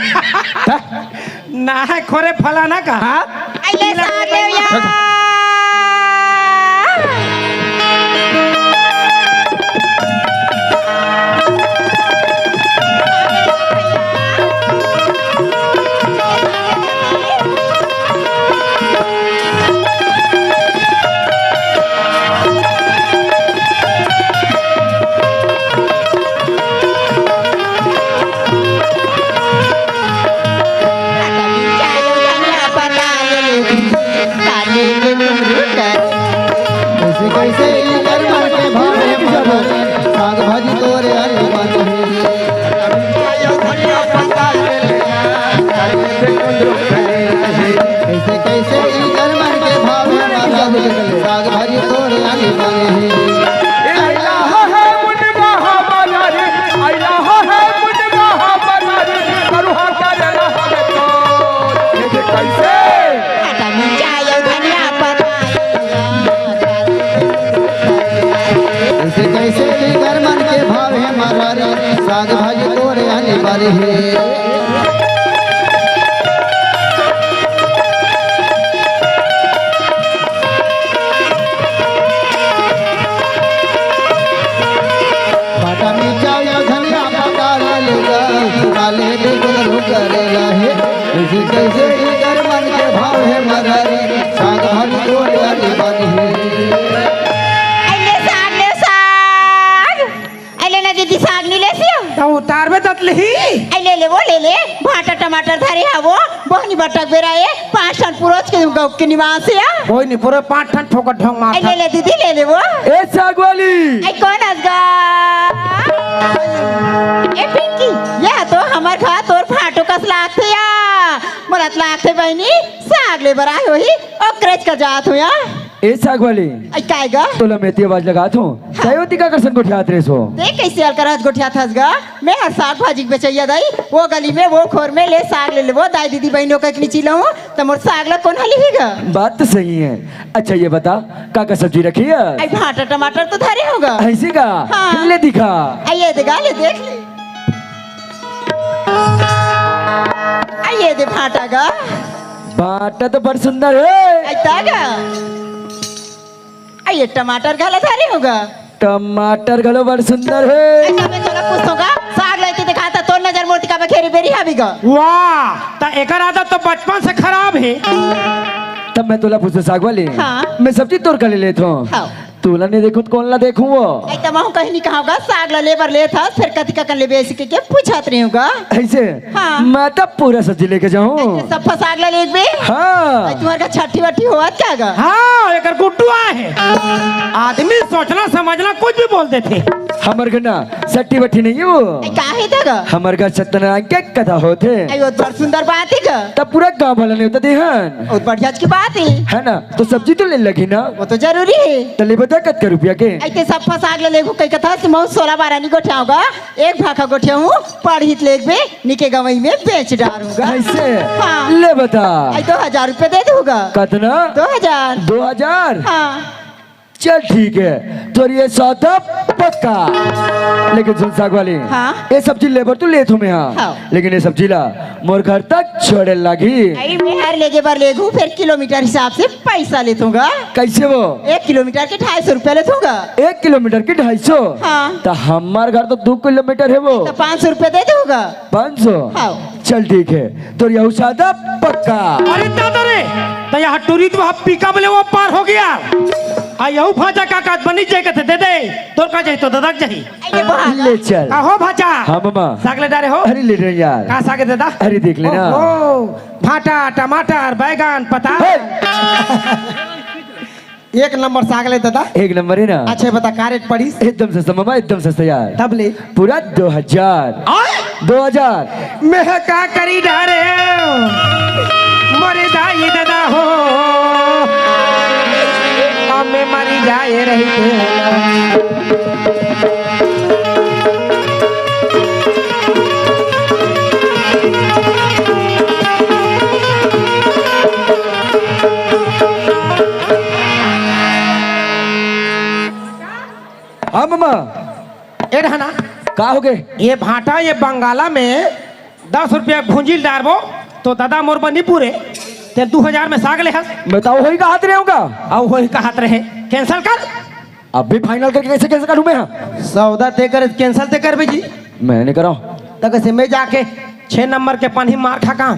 ना है खोरे फलाना का। हाँ? अइले साग लेवइया। कैसे कैसे इकर मन के भावे मगर, साग भाजी तोरे आलू मन हे। कैसे कैसे इकर मन के भावे मगर, साग भाजी तोरे आलू मन हे। अइला हे मुनगा हमर रे, अइला हे मुनगा हमर रे, करुहा करना हवे तो। ये कैसे? खत्म जायो धनिया पत्ता। ऐसे कैसे इकर मन के भावे मगर, साग भाजी तोरे आनी बारी हे। बाटा मिर्चा या धनिया पका ले लेगा, काले बेगुन करेला हे। इसी कैसे इकर मन के भावे मगर, साग भाजी तोरे आनी बारी हे। अइले साग, ले साग। अइले ना दीदी, साग नहीं ले सियो। त उतारबे तत लिही। अइले ले वो, ले ले। भाटा टमाटर धरे हा वो। बहनी बटक बेरा ए, पाँच ठन पुरोच के गौ के निवास या। कोई नहीं, पूरे पाँच ठन ठोकर ढोंग मार। अइले ले दीदी, ले ले वो। ए साग वाली। ए कोन अस गा? ए पिंकी, ये तो हमर घर तोर भाटो कस लागथे या। मोला त लागथे बहनी, साग ले बर आए होही, ओकरेच का जात हो या। ए साग वाली, आई काय गा? तोला मैं एती आवाज लगात हूँ। हाँ। तैं ओती काकर संग गोठियात रेहेस ओ? तैं कइसे अलकर हाथ गोठियात हस गा? मैं हर साग भाजी के बेचइया दाई, वो गली में, वो खोर में, ले साग ले ले, वो दाई दीदी बहिनी कहिके नी चिल्लाहूँ, त मोर साग ला कोन ह लिही गा? बात तो सही है। अच्छा ये बता, का का सब्जी रखे हस? आई भांटा टमाटर तो धरे हँव गा। अइसे का? हाँ। ले दिखा। आई ये दे गा, ले देख ले। आई ये दे भांटा गा। भांटा तो बड़ सुंदर हे। आई त गा। आई ये टमाटर घला धरे हँव गा। टमाटर घलो बड़ सुंदर हे। अच्छा, मैं तोला पूछथँव गा, साग ला एती देखा त तोर नजर मोर ती काबर घेरे बेर हवे गा। वाह, त एकर आदत तो बचपन से खराब हे। तब मैं तोला पूछथँव साग वाली, हाँ। मैं सब्जी तोर करा ले लेथँव। हाँ। तोला नइ देखहूँ त कोन ला देखहूँ ओ? आई त महूँ कहीं नइ कहँव गा, साग ला ले बर लेथस, फेर कतिका कन लेबे अइसे कहिके पूछत रेहेंव गा। अइसे? हाँ। मैं त पूरा सब्जी लेके जाहूँ। अइसे सफ्फा साग ला लेबे? हाँ। आई तुम्हर का छट्ठी वट्ठी होवत का गा? हाँ, एकर गुड्डू आय हे। आदमी सोचना समझना कुछ भी बोल देथे। हमर घर ना छट्ठी वट्ठी नइ हे ओ। आई काहे त गा? हमर घर सत्यनारायण के कथा होथे। आई वो बड़ सुंदर बात हे गा। तब पूरा गाँव वाला नेवता देहन। बहुत बढ़िया की बात हे। है ना? त सब्जी तो ले लगही ना। वो तो जरूरी हे। त ले बता कतका रुपया के? आई तैं सफ्फा साग ला लेबे कहिके कथस, महूँ सोला बारा नइ गोठियाहूँ गा, एक भाखा गोठियाहूँ, पड़ही त लेबे, निके गँवई में बेच डारहूँ गा। अइसे? हाँ। ले बता। आई दो हजार रुपया दे देहूँ गा। कतना? दो हजार। दो हजार? हाँ। चल ठीक हे, तोर ये सौदा पक्का। लेकिन सुन साग वाली, हाँ? ये सब्जी ले बर तो लेथँव मैं, हाँ। हाँ। लेकिन ये सब्जी ला मोर घर तक छोड़े लागही। आई मैं हर लेगे बर लेगहूँ, फेर किलोमीटर हिसाब से पइसा लेथँव गा। कइसे ओ? एक किलोमीटर के ढाई सौ रुपया लेथँव गा। एक किलोमीटर के ढाई सौ? हाँ। त हमर घर तो दू किलोमीटर हे ओ। त पाँच सौ रुपया दे देहूँ गा। पाँच सौ? हाँ। चल ठीक हे, तोर यहू सौदा पक्का। अरे दादा रे, त यहाँ टूरी तो वहाँ पिकअप ले ओ पार होगे यार। आ यहू भांचा का कात बनी जाय कथे, दे दे, तोर का जाही तो ददा के जाही। अरे वाह। ले चल। का हो भांचा? हाँ मामा। साग ले डारे हो? अरे ले रहे यार। का साग हे दादा? अरे देख लेना। ओहो, भांटा, टमाटर, बैगन, पताल। हे! एक नंबर साग ले दादा। एक नंबर हे ना? अच्छा बता, का रेट पड़िस? एकदम सस्ता मामा, एकदम सस्ता यार। तब ले? पूरा दो हजार। आय? दो हजार। मैं का करी डारे, मोरे दाई दादा हो, अब मैं मरी जाय रहितेंव। हाँ मामा। ए रहना। का होगे? ये भांटा, ये बंगाला में दस रुपया भूंजी ल डारबो, त दादा मोर बर नइ पूरे, तैं दू हजार में साग ले हस। मैं त ओही कहत रेहेंव गा। अउ ओही कहत रहे, cancel कर। अभी final करके कइसे cancel करूँ मैं? हाँ। सौदा तैं करे, cancel तैं करबे जी। मैं नइ करँव। त कइसे मैं जाके छह नंबर के पानी मार खा का?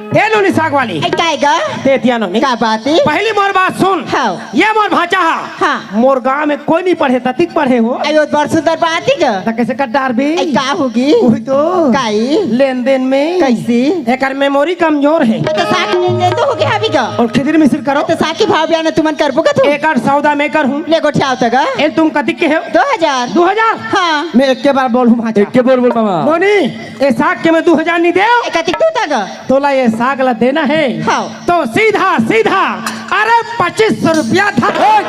ए नोनी साग वाली। ए, काय गा? तैं एती आ नोनी। का बात हे? पहली मोर बात सुन। हाँ। ये मोर भांचा हा। हाँ। मोर गांव में कोई नइ पढ़े, तैं एतिक पढ़े हो। अयो, बड़ सुंदर बात हे गा। त कइसे कर डारबे? ए, का होगे? वही तो। काई? लेन देन में। कइसे? एकर memory कमजोर हे। ए, त साग लेन देन तो होगे हवे गा। अउ खिदिर मिसिर करो। ए, त साग के भाव बयान तुमन करबो का तू? एकर सौदा मैं करहूँ। ले गोठियाव त गा। ए, तुम कतिक के हो? दो हजार। दो हजार? हाँ। मैं एके बार बोलहूँ भांचा। एके बार बोल मामा। नोनी, ए साग के मैं दू हजार नइ देंव। ए, कतिक दूँ त गा? तोला ए साग ला देना हे। हाँ। त सीधा, सीधा, अरे पच्चीस सौ रुपया धर।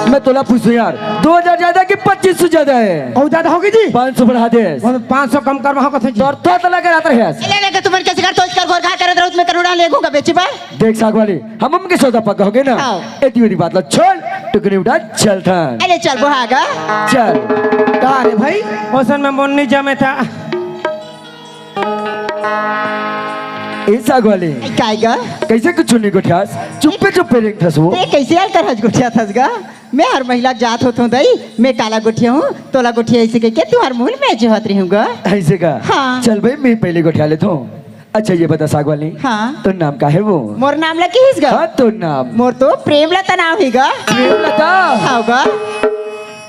मैं तोला पूछहूँ यार, दो हजार ज्यादा हे कि पच्चीस सौ ज्यादा हे? अउ ज्यादा होगे जी। पाँच सौ बढ़ा दे। वो पाँच सौ कम करवाहूँ कथे जी। तोर तो तला के रात रहे। ले, ले, के तुमन कइसे कर, तो कर, घर करत रहो, मैं करोड़ा लेगहूँ गा बेचे बर। देख साग वाली, हमन के सौदा पक्का होगे ना? हाँ। एती ओती बात ला छोड़, टुकनी उठा, चलथन। अरे चल, बोहा गा। चल। का रे भाई, ओसन में मन नइ जमे त। ए साग वाली। ए, काय गा? कइसे कुछु नइ गोठियास? चुप्पे चुप्पे रेंगथस ओ। तैं कइसे अलकर हज गोठियाथस गा? मैं हर महिला के जात होथों दई, मैं काला गोठियाहूँ, तोला गोठियाहूँ अइसे कहिके तुँहर मुँह में जोहत रेहेंव गा। अइसे का? हाँ। चल भाई, मैं पहले गोठिया लेथों। अच्छा, ये बता साग वाली। हाँ। तोर नाम का हे ओ? मोर नाम ला किहिस गा? हाँ, तोर नाम। मोर तो प्रेमलता नाम हे गा। प्रेमलता? हाँ गा।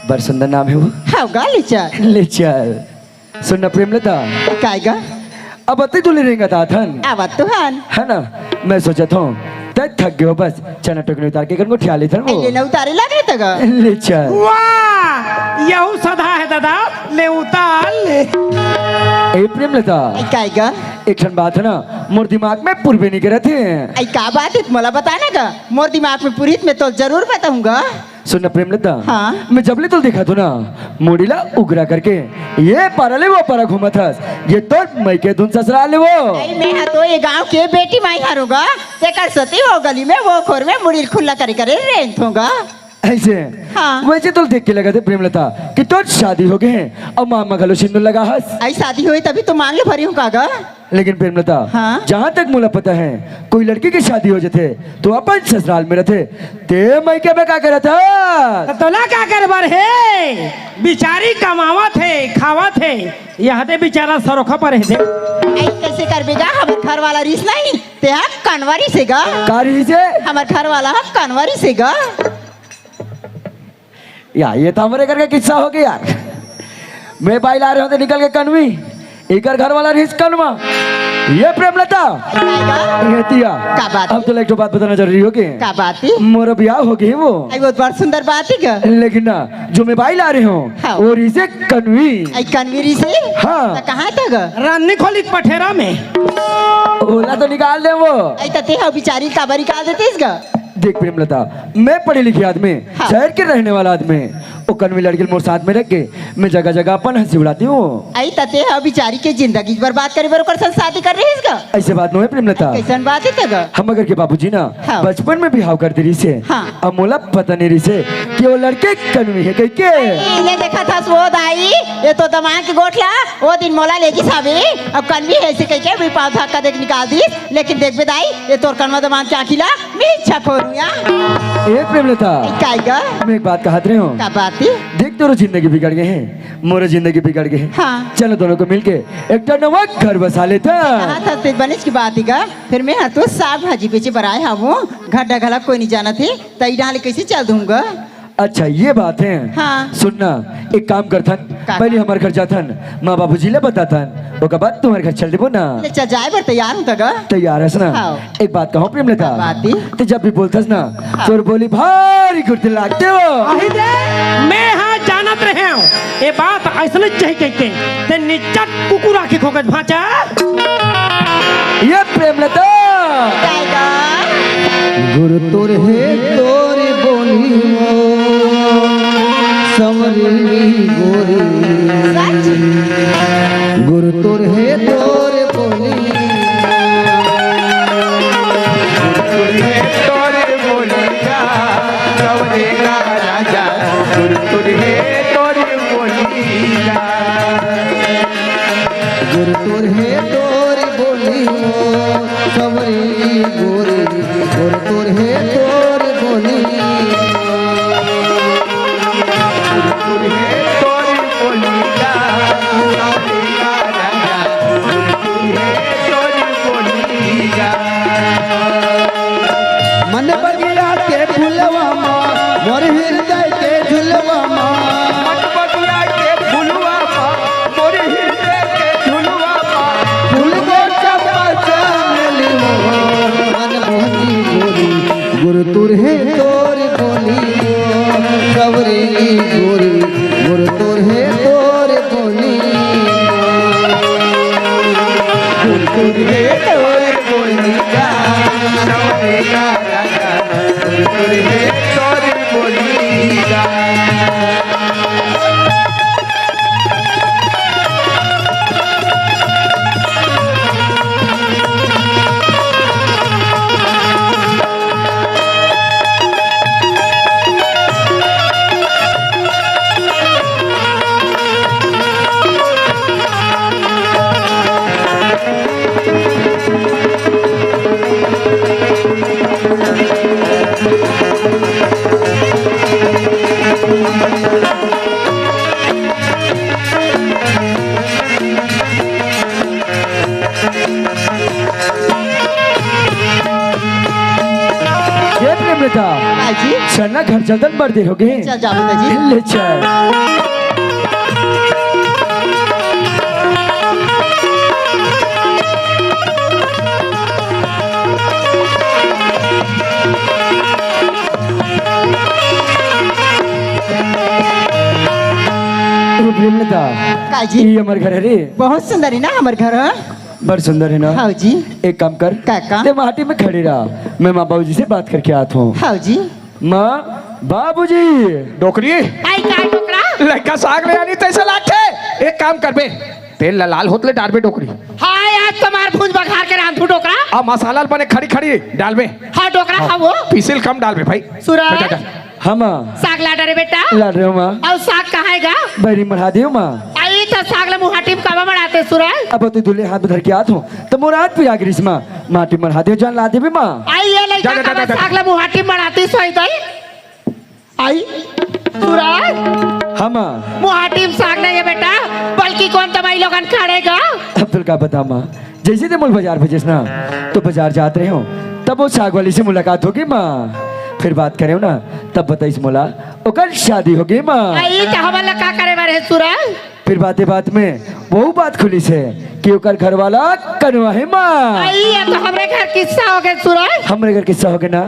बड़ सुंदर नाम हे ओ। हाँ गा, ले चल। ले चल। सुन ना प्रेमलता। काय गा? अब अतई दूर ले रेंगत आथन। आवत तो हन। हे ना? मैं सोचत हँव, तैं थक गे हो बस, चल ना टोकनी उतार के कन गोठिया लेथन वो। ले ना उतारे लग रहे तक। ले चल। वाह, यहू सदा है दादा, ले उतार ले। ए प्रेमलता, ए, काय गा? एक ठन बात है ना, मोर दिमाग में पुरबे नहीं करत हे। ए, का बात है, मोला बता ना गा, मोर दिमाग में पुरही त मैं तो जरूर बताहूँ गा। सुन ना प्रेमलता, हाँ। मैं जब ले तोला देखत हों ना, मुड़ी ला उगरा करके ये पारा ले वो पारा घूमत हस, ये तोर मइके धुन ससुराल ले वो। अरे मैं हा तो ये गांव के बेटी माई हरंव गा, तेकर सेती वो गली में वो खोर में मुड़ी खुल्ला करे करे रेंगथों गा। ऐसे? हाँ। वैसे तोला देख के लगथे प्रेमलता कि तोर शादी हो गे हे अउ मांग म घलो सिंदूर लगा हस। अई शादी होही तभी तो मांग ल भरे हंव का गा। लेकिन प्रेमलता, हाँ? जहाँ तक मोला पता है, कोई लड़की के शादी हो जाथे, तो अपन ससुराल में रथे, तें मइके में का करत हस? त तोला का करे बर हे? बिचारी कमावत हे, खावत हे, यहाँ ते बिचारा सरोखा पर हे। अई कैसे करबे गा? हमर घर वाला रिहिस नहीं, तें हा कनवा रिहिसे गा। का रिहिसे? हमर घर वाला हा कनवा रिहिसे गा। या, ये तो हमरे घर के किस्सा हो गे यार। मैं बाई ला रहे हों त निकल गे कनवी, एकर घर वाला रिहिस कनवा। ये प्रेमलता, काय गा? ये तिया। का बात? अब तोला एक ठो बात बताना जरूरी हो गे। का बात हे? मोर बिहाव हो गे वो। अई वो बड़ सुंदर बात हे गा। लेकिन ना, जो मैं बाई ला रहे हों, हाँ। वो रिहिसे कनवी। अई कनवी रिहिसे? हाँ। त कहाँ हे त गा? रानी खोली के पठेरा में। ओला तो निकाल दे वो। अई त तें हा बिचारी काबर निकाल देतिस गा? देख प्रेमलता, मैं पढ़े लिखे आदमी, हाँ। शहर के रहने वाला आदमी, ओ कनवी लड़की ल मोर साथ में रख के मैं जगह जगह अपन हंसी उड़ाती हूँ। अई त तें हा बिचारी के जिंदगी बर्बाद करे बर ओकर संग शादी करे रिहिस गा। ऐसे बात नोहे प्रेमलता। कैसन बात हे त गा? हमर घर के बाबूजी ना, हाँ। बचपन में बिहाव कर दे रिहिसे। हाँ। अब मोला पता नहीं रिहिसे कि वो लड़की कनवी हे कहिके। ए, ले देखत हस वो दाई, ये तो दमांद के गोठ ला, वो दिन मोला ले गिस हवे, अब कनवी हे अइसे कहिके भी पाँव धक्का दे के निकाल दिस। लेकिन देखबे दाई, ये तोर कनवा दमांद के आँखी ला, मैं इच्छा खोरूँ या। ए प्रेमलता, काय गा? मैं एक बात कहत रहे हों। का बात हे? देख, तोरो जिंदगी बिगड़ गे हे, मोरो जिंदगी बिगड़ गे हे। हाँ। चलो दोनों को मिलके एक ठन नवा घर बसा लेथन। हाँ, त बनेच के बात हे गा। फेर मैं हा तो साग भाजी बेचे बर आए हवों, घर डगर ला कोई नहीं जानत हे, त इहाँ ले कैसे चल दूँ गा? अच्छा, ये बात हे। हाँ। सुन ना, एक काम करथन, का? पहली हमर घर जाथन, माँ बाबूजी ला बताथन, ओकर बाद तुम्हर घर चल देबो ना। ले चल, जाए बर तैयार हूँ त गा। तैयार हस ना? हाँ। एक बात कहूँ प्रेमलता, का बात हे? तें जब भी बोलथस ना, हाँ। तोर बोली भारी गुर्दी लागथे वो। अही दे, मैं हा जानत रहे हूँ, ये बात अइसने चाही कहिके, तें निच्चट कुकुर आँखी खोकस भांचा। ये प्रेमलता। काय गा? गुर तोर हे तोर बोली वो, संवरी गोरी। सच? गुर तोर हे तोर बोली। गुर तोर हे तोर बोली गा, संवरे गा राजा, गुर तोर हे तोर बोली गा। गुर तोर हे तोर बोली वो, संवरी गोरी, गुर तोर हे तोर बोली। गुर तोर हे तोर बोली गा, संवरी गा राजा, गुर तोर हे तोर बोली गा। मन बगिया के फुलवा मा, मोर हृदय के झुलवा मा। मन बगिया के फुलवा मा, मोर हृदय के झुलवा मा। फूल गो चंपा चमेली मोर, मन मोहनी गोरी, गुर तोर हे तोर बोली मोर, संवरी गोरी, गुर तोर हे तोर बोली मोर। गुर तोर हे तोर बोली गा, संवरी गा राजा, गुर तोर हे तोर बोली गा। ये प्रेम बेटा, हाँ जी। चल ना घर चलथन, बड़ देर हो गे। चल जा बेटा जी। ले चल। का जी? ये हमर घर हे रे। बहुत सुंदर हे ना हमर घर ह? बड़ सुंदर हे ना? हाँ जी। एक काम कर, का काम? ते माटी में खड़े रह, मैं माँ बाबूजी से बात करके आत हूँ। हाँ जी। माँ, बाबूजी। डोकरी। आई का डोकरा? लइका साग ले आनी तइसे लागथे। एक काम करबे, तेल ला लाल होत ले डारबे डोकरी। हाँ, आज तुम्हार भूंज बघार के रांधू डोकरा। अब मसाला ल बने खड़ी खड़ी डालबे। हाँ, डोकरा हाँ। खाबो। पीसिल कम डालबे भाई। सुरा। जा, जा, जा। हाँ माँ। साग ला डरे बेटा। ला रहे हो माँ। अउ साग कहाँ हे गा? बैरी मढ़ा दियो माँ। आई त साग ला मुहाटी म कामा मढ़ाते सुरा। अब तू दूल्हे हाथ में धर के आत हो, त मोर हाथ पे आ गिरिस माँ। माटी मढ़ा दियो जान ला देबे माँ। आई ये लइका जा, जा, जा, कामा जा, जा। साग ला मुहाटी मढ़ाती सोई दई। आई सुरा। हाँ माँ। मुहाटी म साग नहीं हे बेटा, बल्कि कोन तमाई लोगन खड़े गा। अब तुल का बता माँ, जइसे ते मोल बाजार भेजेस ना, तो बाजार जात रहे हो, तब वो साग वाली से मुलाकात होगे माँ। फिर बात करे हो ना, तब बताइस मोला, ओकर शादी होगे माँ। आई त हमन ला का करे बर हे सुरा? फिर बाते बात में वो बात खुलिस हे कि ओकर घर वाला कनवा हे माँ। आई ये तो हमरे घर किस्सा होगे सुरा। हमरे घर किस्सा होगे ना,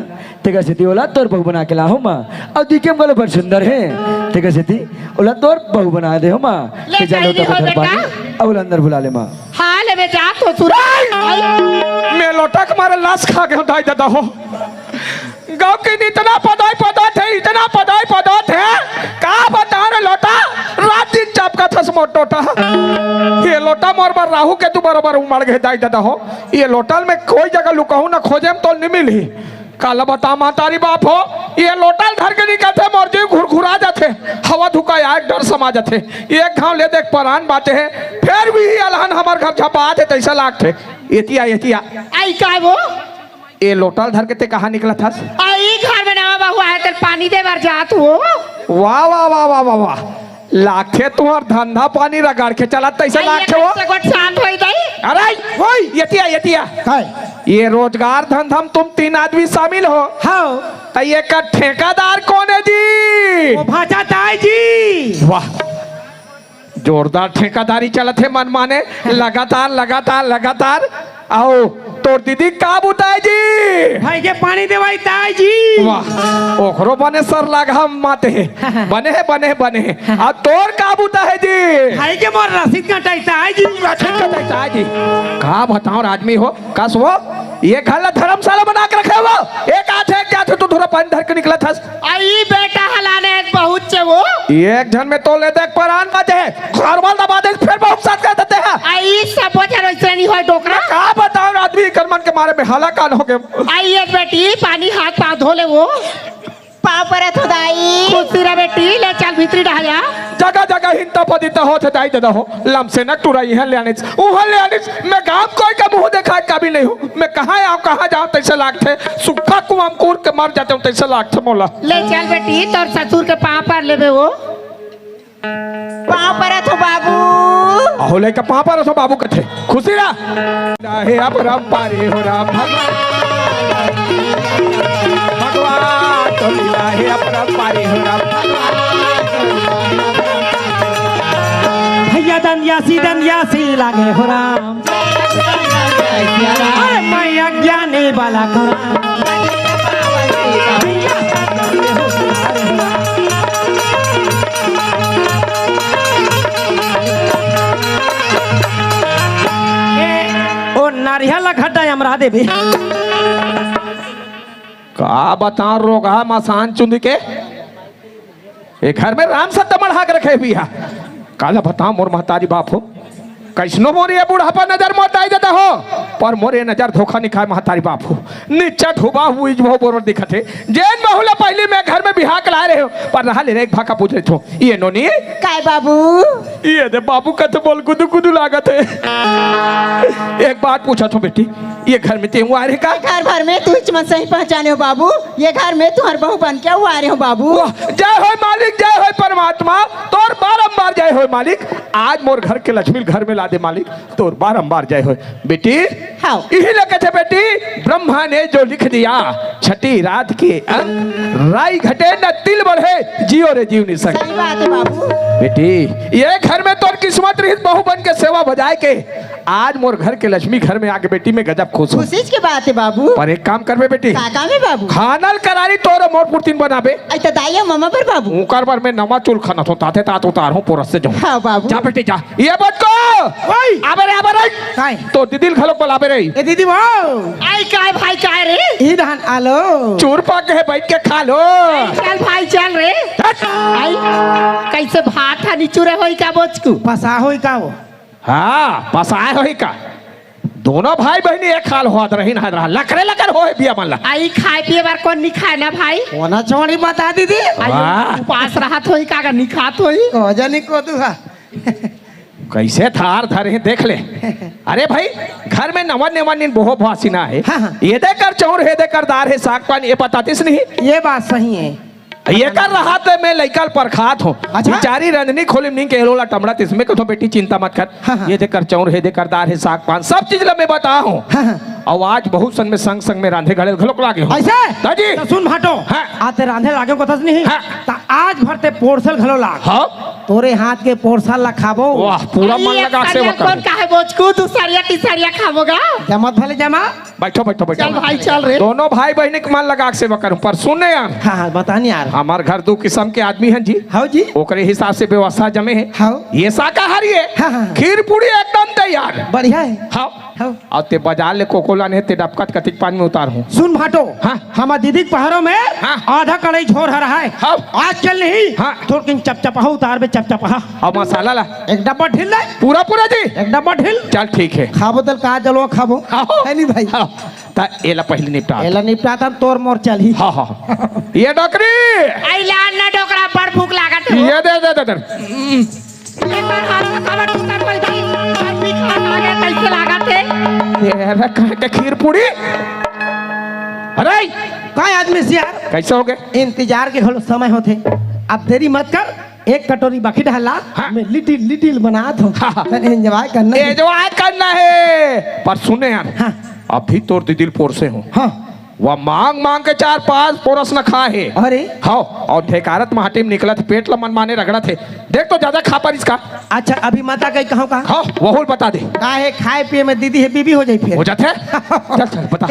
तेकर सेती ओला तोर बहू बना के लाहूँ माँ। अउ दिखे म घलो बड़ सुंदर हे, तेकर सेती ओला तोर बहू बना देहूँ माँ। ले ते जा लो तब घर पानी, अउ ओला अंदर बुला ले माँ। हाँ, ले बे जा तो सुरा। मैं लोटा के मारे लास खा गेंव दाई ददा हो। गाँव के इतना पदाई पदात हे, इतना पदाई पदात हे। का बताओं रे लोटा, रात दिन चपकत हस मोर टोटा। ये लोटा मोर बर राहु केतु बरोबर उमड़ गे दाई ददा हो। ये लोटा ल मैं कोई जगह लुकाहूँ ना, खोजे म तो नी मिलही। काला बता महतारी बाप हो, ये लोटा ल धर के निकलथे, मोर जीव घुरघुरा जाथे, हवा धुका आए डर समा जाथे। एक घांव ले देख परान बाँचे हे, फेर भी ये अलहन हमर घर झपा आथे तइसे लागथे। एतिया, एतिया। आई का वो? ये लोटा ल धर के ते कहाँ निकलत हस? आई घर में नवा बहू आए, तेल पानी दे बर जात हो। वाह, वाह, वाह, वाह, वाह, वाह। लागथे तुँहर धंधा पानी रगड़ के चलत तइसे आई लागथे एक हो। से गोठ शांत होई दई। अरे, ओए, एतिया, एतिया। काय? ये रोजगार धंधा म तुम तीन आदमी शामिल हो। हाँ। त ये का ठेकादार कोन हे जी? वो भांचा ताई जी। वाह, जोरदार ठेकादारी चलत हे, मन माने, लगातार, लगातार, लगातार। अउ तोर दीदी का बुता हे जी? भाई के पानी देवाई ताई जी। वाह, ओकरो बने सर लागा माते हे। बने हे, बने हे, बने हे। अउ तोर का बुता हे जी? भाई के मोर रसीद कटाई ताई जी। रसीद कटाई ताई जी। का बताओं आदमी हो, कस वो, ये घर ला धर्मशाला बना के रखे हो। एक आथे, एक जाथे, तू धुरा पानी धर के निकलत हस। आई बेटा हलाने एक बहुत चे वो। एक झन में तो ले देख परान बाँचे हे। घर वाला दबा दे, फेर बहुत साथ कर देते हैं। आई सब वजह ऐसे नहीं होय डोकरा। का बताओं आदमी कर मन के मारे में हलाकान होगे। आई ये बेटी पानी हाथ पाँव धो ले वो। पाँव परत हो दाई। खुशी रह बेटी, ले चल भीतरी डहर जा। जगह जगह हिंता पदिता होत हे दाई ददा हो। लमसेना टुरा इहाँ ले आनिस, उहाँ ले आनिस। मैं गाँव कोई का मुँह देखाय काबिल नहीं हूँ। मैं कहाँ आँव, कहाँ जाँव, तइसे लागथे। सुक्खा कुआँ म कूद के मर जातेंव, तइसे लागथे मोला। ले चल बेटी, तोर ससुर के पाँव पर लेबे वो। पाँव परत हो बाबू। अहो लइका पाँव परत हो बाबू कथे। खुशी रह। हे अपरंपारी हो राम भगवान। भगवान तो लीला हे अपरंपारी हो राम भगवान। भैया दनिया सी दनिया सी लागे हो राम। अरे मैं अज्ञानी बालक हो राम। ए, ओ नारियल ला घटा अमरा देबे। का बताओं रोगहा मसान चुंद के, ए घर में राम सत्ता मढ़ा के रखे हुई है। काला बताओं मोर महतारी बाप हो, कइसनो मोर ये बुढ़ापा नजर मोर दाई ददा हो, पर मोर ये नजर धोखा नइ खाय महतारी बाप हो। निच्चट हुबा हुई जो बरोबर दिखत हे। जेन बहू ला पहिली मैं घर में बिहा के लाय रहेंव, पर रहा ले रे एक भाखा पूछ लेथों। ये नोनी? काय बाबू? ये दे बाबू कथे मोला गुदु गुदु लागत हे। एक बात पूछत हों बेटी, ये घर में तें आय रहे का? घर भर में तुहिच मन सही पहचाने हो बाबू, ये घर में तुँहर बहू बन के आय रहेंव बाबू। वाह, जय होय मालिक, जय होय परमात्मा, तोर बारंबार जय होय मालिक। आज मोर घर के लक्ष्मी ल घर में ला दे मालिक, तोर बारंबार जय होय। बेटी, हाँ। इही लगे थे बेटी, ब्रह्मा ने जो लिख दिया, छठी रात के अंक, राई घटे न तिल बढ़े, जियो रे जीव निसंग। सही बात है बाबू। बेटी, ये घर में तोर किस्मत रहिस बहू बन के सेवा बजाए के, आज मोर घर के लक्ष्मी घर में आके बेटी में गजब खुश हूँ। खुशी के बात है बाबू। पर एक काम करबे बेटी, का काम है बाबू? खाना ल करारी तोर मोर पुरतिन बनाबे। ऐ त दाई अउ ममा बर बाबू। ओकर बर मैं नवा चूल खनत हों, ताते तात उतार हों पोरस से जाऊँ। हाँ बाबू। जा बेटी जा। ये बात को। ओए। आबे रे, आबे रे। काय? तो दीदी ल घलोक बलाबे रे। ए दीदी वो। आई काय भाई काय रे? ई धान आलो। चूर पाक है, बैठ के खा लो। चल भाई चल रे। हट। आई कैसे भात हा निचुरे होई का बोचकू? पसा होई का वो? हाँ, पसाए होई का? दोनों भाई बहिनी एक हाल होत रहिन, हर रहा, लकरे लकर होए बिया मन ला। आई खाए पिए बर कोन नी खाए ना भाई? ओना छोड़ी बता दीदी। आई वाह। उपास रहत होई का, का नी खात होई? को जानी को दुहा। कैसे थार धरे देख ले। अरे भाई, घर में नवा नेवा नीन बोहो भासी ना है। हाँ, हाँ। ये दे कर चौर है, दे कर दार है, साग पान ये बतातीस नहीं। ये बात सही है। एकर रहत ले मैं लइका ल परखात हों। अच्छा। बिचारी रंधनी खोली म नी के एलोला टमड़ा तिसमे कथों बेटी चिंता मत कर। हाँ, हाँ। ये दे कर चौर हे, दे कर दार हे, साग पान, सब चीज ल मैं बता हों। हाँ, हाँ। अउ आज बहुत सन में संग संग में रांधे गढ़े ल घलोक लागे हों। ऐसे? दाजी। त सुन भाटो। हाँ। आते रांधे लागे कथस नहीं। हाँ। त आज भर ते पोरसल घलो लाग। हाँ। तोरे हाथ के पोरसल ला खाबो। वाह, पूरा मन अरे लगा के सेवा करिया करो। कौन काहे बोचकू, दूसरिया तीसरिया खाबो गा? जमत भले जमा। बैठो, बैठो, बैठो। चल भाई, चल रे। दोनों भाई बहिनी के मन लगा के सेवा करूं, पर सुन ने यार। हाँ, हाँ, बता नहीं यार। हमार घर दू किस्म के आदमी हैं जी। हाँ जी। ओकरे हिसाब से व्यवस्था जमे है। हाँ। ये शाकाहारी है। हाँ, हाँ, हाँ। खीर पूरी एकदम तैयार। बढ़िया है। हाँ। हाँ। अउ ते बाजार ले कोको लाने हे, ते डबकत कतिक पानी में उतार हूँ। सुन भाटो। हाँ। हमार दीदी के पहरो में हाँ। आधा कड़ाई झोर हर है। हाँ। आज चल नहीं। हाँ। थोड़किन चपचपहा उतार बे, चपचपहा। अउ मसाला ला। एक डब्बा ढील दे। पूरा, पूरा जी। एक डब्बा ढील। चल ठीक है। खाबो तल का जलवा खाबो। हाँ। है नहीं भाई? हाँ। त एला पहले निपटा। एला निपटा त तोर मोर चलही। हाँ, हाँ। ये डोकरी। आई ला ना डोकरा, बड़ भूख लागत है। ये दे, दे, दे, दे। एक बार हाथ में खावा टूटा कोई भी, आदमी खा खा गया, कैसे लागत है? ये रे कहाँ के खीर पूरी? अरे! काय आदमी से यार? कैसे हो गए? इंतजार के घलो समय होथे। अब देरी मत कर, एक कटोरी बाकी डाला, हाँ। मैं लिटिल लिटिल बनात हों। हाँ, हाँ। तने एंजॉय करना है। एंजॉय करना है। पर सुन ने यार, हाँ। अभी तोर दीदी ल पोरसे हों। हाँ। वह मांग मांग के चार पांच पोरस न खाए हे। अरे। हाँ, अउ ढेकारत माटी में निकलत हे, पेट ल मनमाने रगड़त हे। देख तो ज्यादा खा परिस का। अच्छा, अभी माता कही कहों का? हाँ, वहू ल बता दे। का हे, खाए पिए में दीदी हे, बीबी हो जाई फिर। हो जाथे? चल, चल, बता।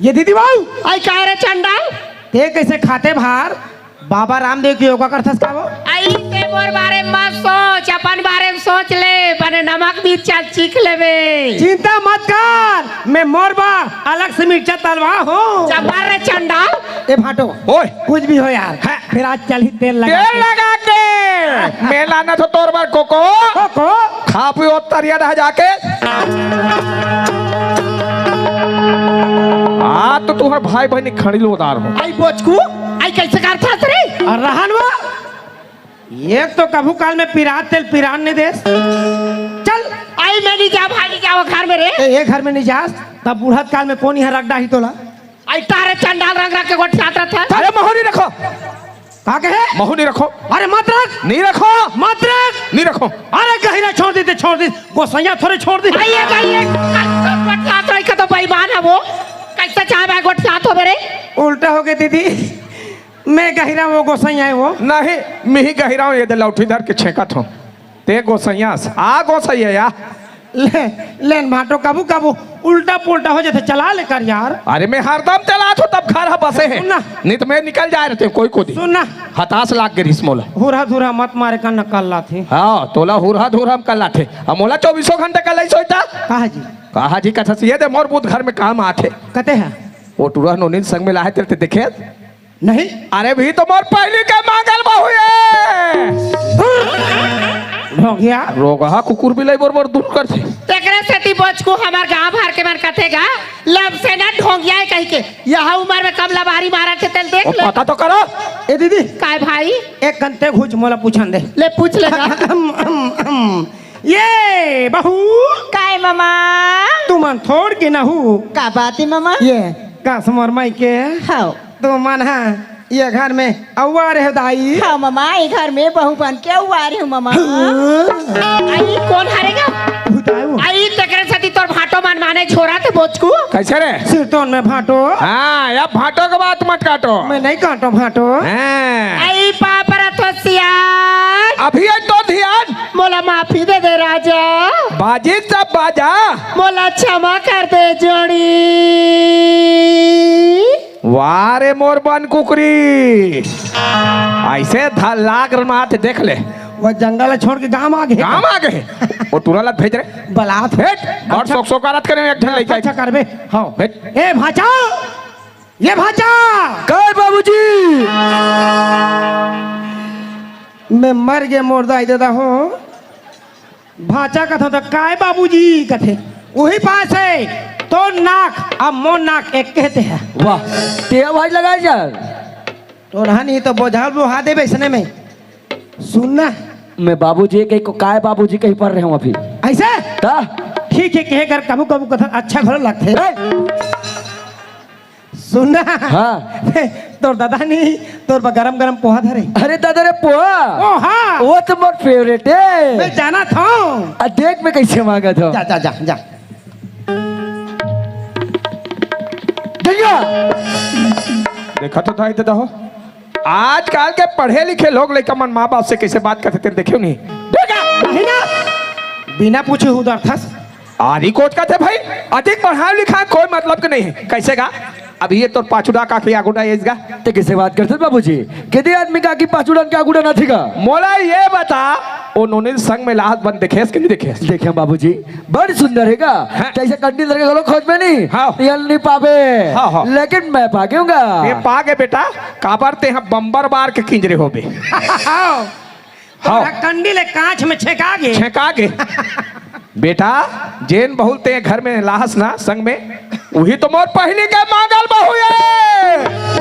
ये दीदी बहू। आई का रे चंडाल? ते कैसे खाते भार? बाबा रामदेव के योगा करथस का वो? आई ते मोर बारे में मत सोच, अपन बारे में सोच ले, बने नमक मिर्चा चीख लेबे। चिंता मत कर, मैं मोर बर अलग से मिर्चा तलवा हों। चमार रे चंडाल। ए भाटो, ओए। कुछ भी हो यार, हाँ। फिर आज चल ही तेल लगा तेल के। लगा के। मैं लाना था तोर बर कोको। कोको? खा पी ओ तरिया डहा जाके। आ तो तुहर भाई बहिनी खड़ी लोदार हो। आई बोचकू, आई कैसे करथस रे? अउ रहन वो, एक तो कभू काल में पिरात तेल पिरान नहीं देस। चल। आई मैं नहीं जा, भागी जाओ घर में रे। ए, ये घर में नहीं जास, तब बूढ़त काल में कोन यहाँ रख डाही तोला? आई तारे चंडाल रंग रख के गोठियात रहत है। अरे महू नहीं रखों। का कहे? महू नहीं रखों। अरे मत रख। नहीं रखों। मत रख। नहीं रखों। अरे गहिरा छोड़ दी ते छोड़ दी, गोसैया थोड़े छोड़ दी। आई ये, आई ये, गोठियात रही का तो बेईमान है वो। कैसे चाहे भाई गोठियात हो मेरे? उल्टा हो गए दीदी, मैं गहिरा वो गोसैया है वो। नहीं, मिही गहिरा हूँ, ये दे लौठी धर के छेंकत हूँ। ते गोसैया से, आ गोसैया या। ले, लेन भाटो, कभू कभू उल्टा पुल्टा हो जाथे, चला ले कर यार। अरे मैं हरदम चलात हूँ, तब घर ह बसे हे। सुन ना। नहीं तो मैं निकल जाए रहते कोई को दिन। सुन ना। हताश लाग गे रिस मोला। हुरहा धुरहा मत मारे का न कल्लाथे। हाँ, तोला हुरहा धुरहा म कल्लाथे। अब मोला चौबीसों घंटा कल्लाइस होई त? कहा जी? कहा जी कथस, ये दे मोर बूथ घर में काम आथे। कते है? वो टुरा नोनी संग में लाहे तेल ते देखे? नहीं। अरे भी तो मोर पहली के मांगल बहू हे। ढोंगिया। रोगहा कुकुर बिलाई बरोबर दूर करथे। तेकरे सेती बोचकू हमार गांव भर के मन कथे गा, लब से ना ढोंगिया है कही के। यह उम्र में कम लबारी मारा थे तेल देख ओ, ले। पता तो करो। ए दीदी। काय भाई? एक घंटे घुच मोला पूछन दे। ले पूछ ले गा। अम, अम, अम। ये बहू। काय मामा? तुमन थोड़ के नहू। का बात है मामा? ये कस मोर माई के। हाँ। तुमन हा ये घर में अउ आ रहे हो दाई? हाँ ममा, ये घर में बहू बन के अउ आ रहे हो ममा। हाँ। आई कोन हरे गा? भूताऊ। आई तेकरे सेती तोर भांटो मन माने छोरा ते बोचकू। कैसे रे? सिरतोन में भांटो। हाँ, अब भांटो के बात मत काटो। मैं नहीं काटो भांटो। हाँ। आई पापरा तो सियान। अभी है तो ध्यान। मोला माफी दे दे राजा। बाजी सब बाजा। मोला क्षमा कर दे जोड़ी। वाह रे मोर बन कुकरी, ऐसे ध-, लाग रमात देख ले। वो जंगल छोड़ के गांव आ गए। गांव आ गए। वो टूरा ला भेज रे। बलात। भेज। और अच्छा। सोक सोक आरत करे एक ठन लइका। अच्छा करबे। हाँ। भेज। ए भाचा, ये भाचा। कर बाबूजी। मैं मर गए मोर दाई दादा हो। भाचा कथों त काय बाबूजी कथे, उही पास हे। तोर नाक अउ मोर नाक एक कहते हैं। वाह, ते आवाज लगा यार। तोर हनी तो बोझाल बोहा देबे इसने में। सुन ना। मैं बाबूजी के को काय बाबूजी कहीं पढ़ रहे हूँ अभी। ऐसे? ता? ठीक है, कहे कर कभू कभू कथन अच्छा घलो लगथे। ए! सुन ना। हाँ। तोर दादा नहीं, तोर बर गरम गरम पोहा धरे। अरे दादा रे पोहा। ओ हाँ। वो तो मोर फेवरेट है। मैं जाना था। आ देख मैं कैसे मांगा था। जा, जा, जा, जा। गंगा। देखा तो था इधर हो। आजकल के पढ़े लिखे लोग लइका मन माँ बाप से कैसे बात करते तेरे देखे नहीं। देखा? नहीं ना। बिना पूछे उधर थस। आरी कोच का थे भाई, अधिक पढ़ाई लिखाई कोई मतलब के नहीं है। कैसे गा? अब ये तो पाछुड़ा का के आगुड़ा एज गा। ते कैसे बात करते बाबूजी? कितने आदमी का की पाछुड़ा के आगुड़ा ना थी गा? मोला ये बता, ओ नोनिल संग में लाहत बन देखेस कि नहीं देखेस? देखे बाबूजी, बड़ सुंदर है गा। हाँ। कैसे कंडी लगे गलो खोज में नहीं? हाँ। ये नहीं पावे। हाँ, हाँ। लेकिन मैं पागेऊंगा। ये पागे बेटा, काबर ते हम बम्बर बार के किंजरे होबे। हाँ। तोर कंडी ले कांच में छेका गे। छेका गे। बेटा, जेन बहू ल ते घर में लाहस ना संग में, उही तो मोर पहिली के मांगल बहू ए।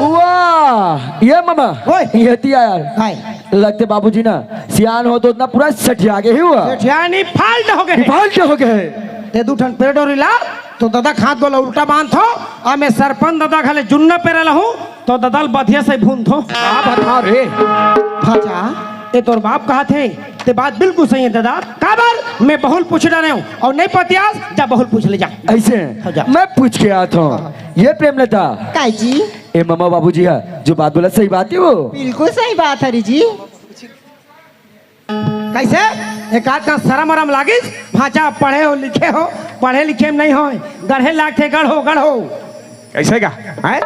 वाह, ये मामा, ओए। ये दिया यार। हाय। लगते बाबूजी ना सियान हो तो उतना पूरा सठिया गे ही हुआ। सठिया नहीं, फाल्ट हो गए। फाल्ट हो गए। ते दू ठन पेड़ोरी ला, तो दादा खात गोला उल्टा बांध हो, आ मैं सरपंच दादा घले जुन्ना पेरा लहूं, तो ददल बधिया से भून थो। का बता रे? भाचा, ये तोर बाप कहा थे, ते बात बिल्कुल सही है दादा। काबर? मैं बहुल पूछ डारे हूँ और नहीं पतियास, जा बहुल पूछ ले जा। ऐसे? हाँ, जा। मैं पूछ के आता हूँ। हाँ। ये प्रेमलता। काय जी? ए मामा बाबूजी है, जो बात बोला सही बात है वो? बिल्कुल सही बात है रे जी। कैसे? एक आध का शरम वरम लागिस? भाचा पढ़े हो, लिखे हो, पढ़े लिखे में नहीं हो, गढ़े लागथे, गढ़ो, गढ़ो। कैसे का? हैं?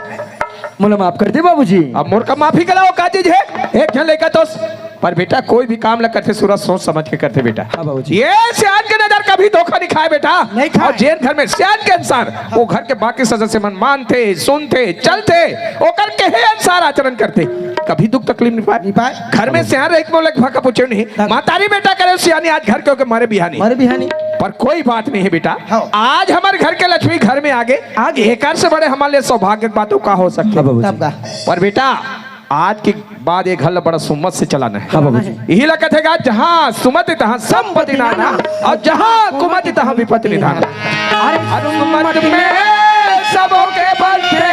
मोला माफ कर दे बाबूजी। अब मोर का माफी कलाओ का चीज है? एक झन लइका तो स-, पर बेटा कोई भी काम ला करथे सूरज सोच समझ के करथे बेटा। हाँ बाबूजी। ये सियान के नजर कभी धोखा नहीं खाए बेटा। नहीं खाए। और जेन घर में सियान के इंसान, वो घर के बाकी सदस्य मन मानथे, सुनथे, चलथे, ओकर कहे अनुसार आचरण करथे, कभी दुख तकलीफ नहीं पाए। नहीं पाए। घर में सियान रहिके मोला एक भाखा पूछे नहीं, हाँ। महतारी बेटा करे सियानी, आज घर के होके मरे बिहानी। मरे बिहानी। पर कोई बात नहीं है बेटा। हाँ। आज हमर घर के लक्ष्मी घर में आगे, आगे। एकर से बड़े हमर लिए सौभाग्य के बात का हो सकथे? हाँ बाबूजी। तब का? पर बेटा, आज के बाद ये घर ला बड़ा सुमत से चलाना है। हाँ बाबूजी। यही ला कथे गा, जहाँ सुमति तहाँ संपत्ति नाना, और जहाँ कुमति तहाँ विपत्ति निधाना। अरे सुमत में सबो के बनथे।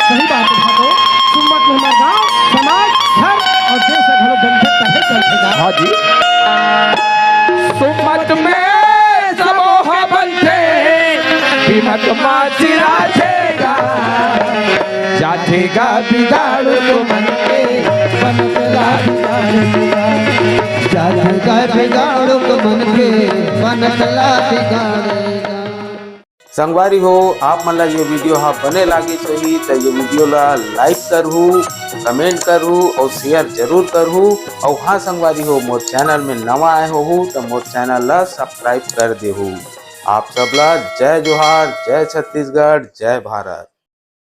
सही बात है भागो, सुमत में हमार गांव, समाज, घर और देश घलो बनथे, तभे चलथे गा। हाँ जी। सुमत में सबो ह बनथे, विमत मा सिराथे गा। जाथे गा बिगाड़ू तो मन के, बनत ला बिगाड़ेगा। जाथे का बिगाड़ो को मन के, बनत ला बिगाड़ेगा। संगवारी हो, आप मन ला ये वीडियो हा बने लागिस होही त ये वीडियो ला like करहू, comment करहू और share जरूर करहू। और हाँ संगवारी हो, मोर channel में नवा आए होहू त मोर channel ला subscribe कर देहू। आप सब ला जय जोहार, जय छत्तीसगढ़, जय भारत।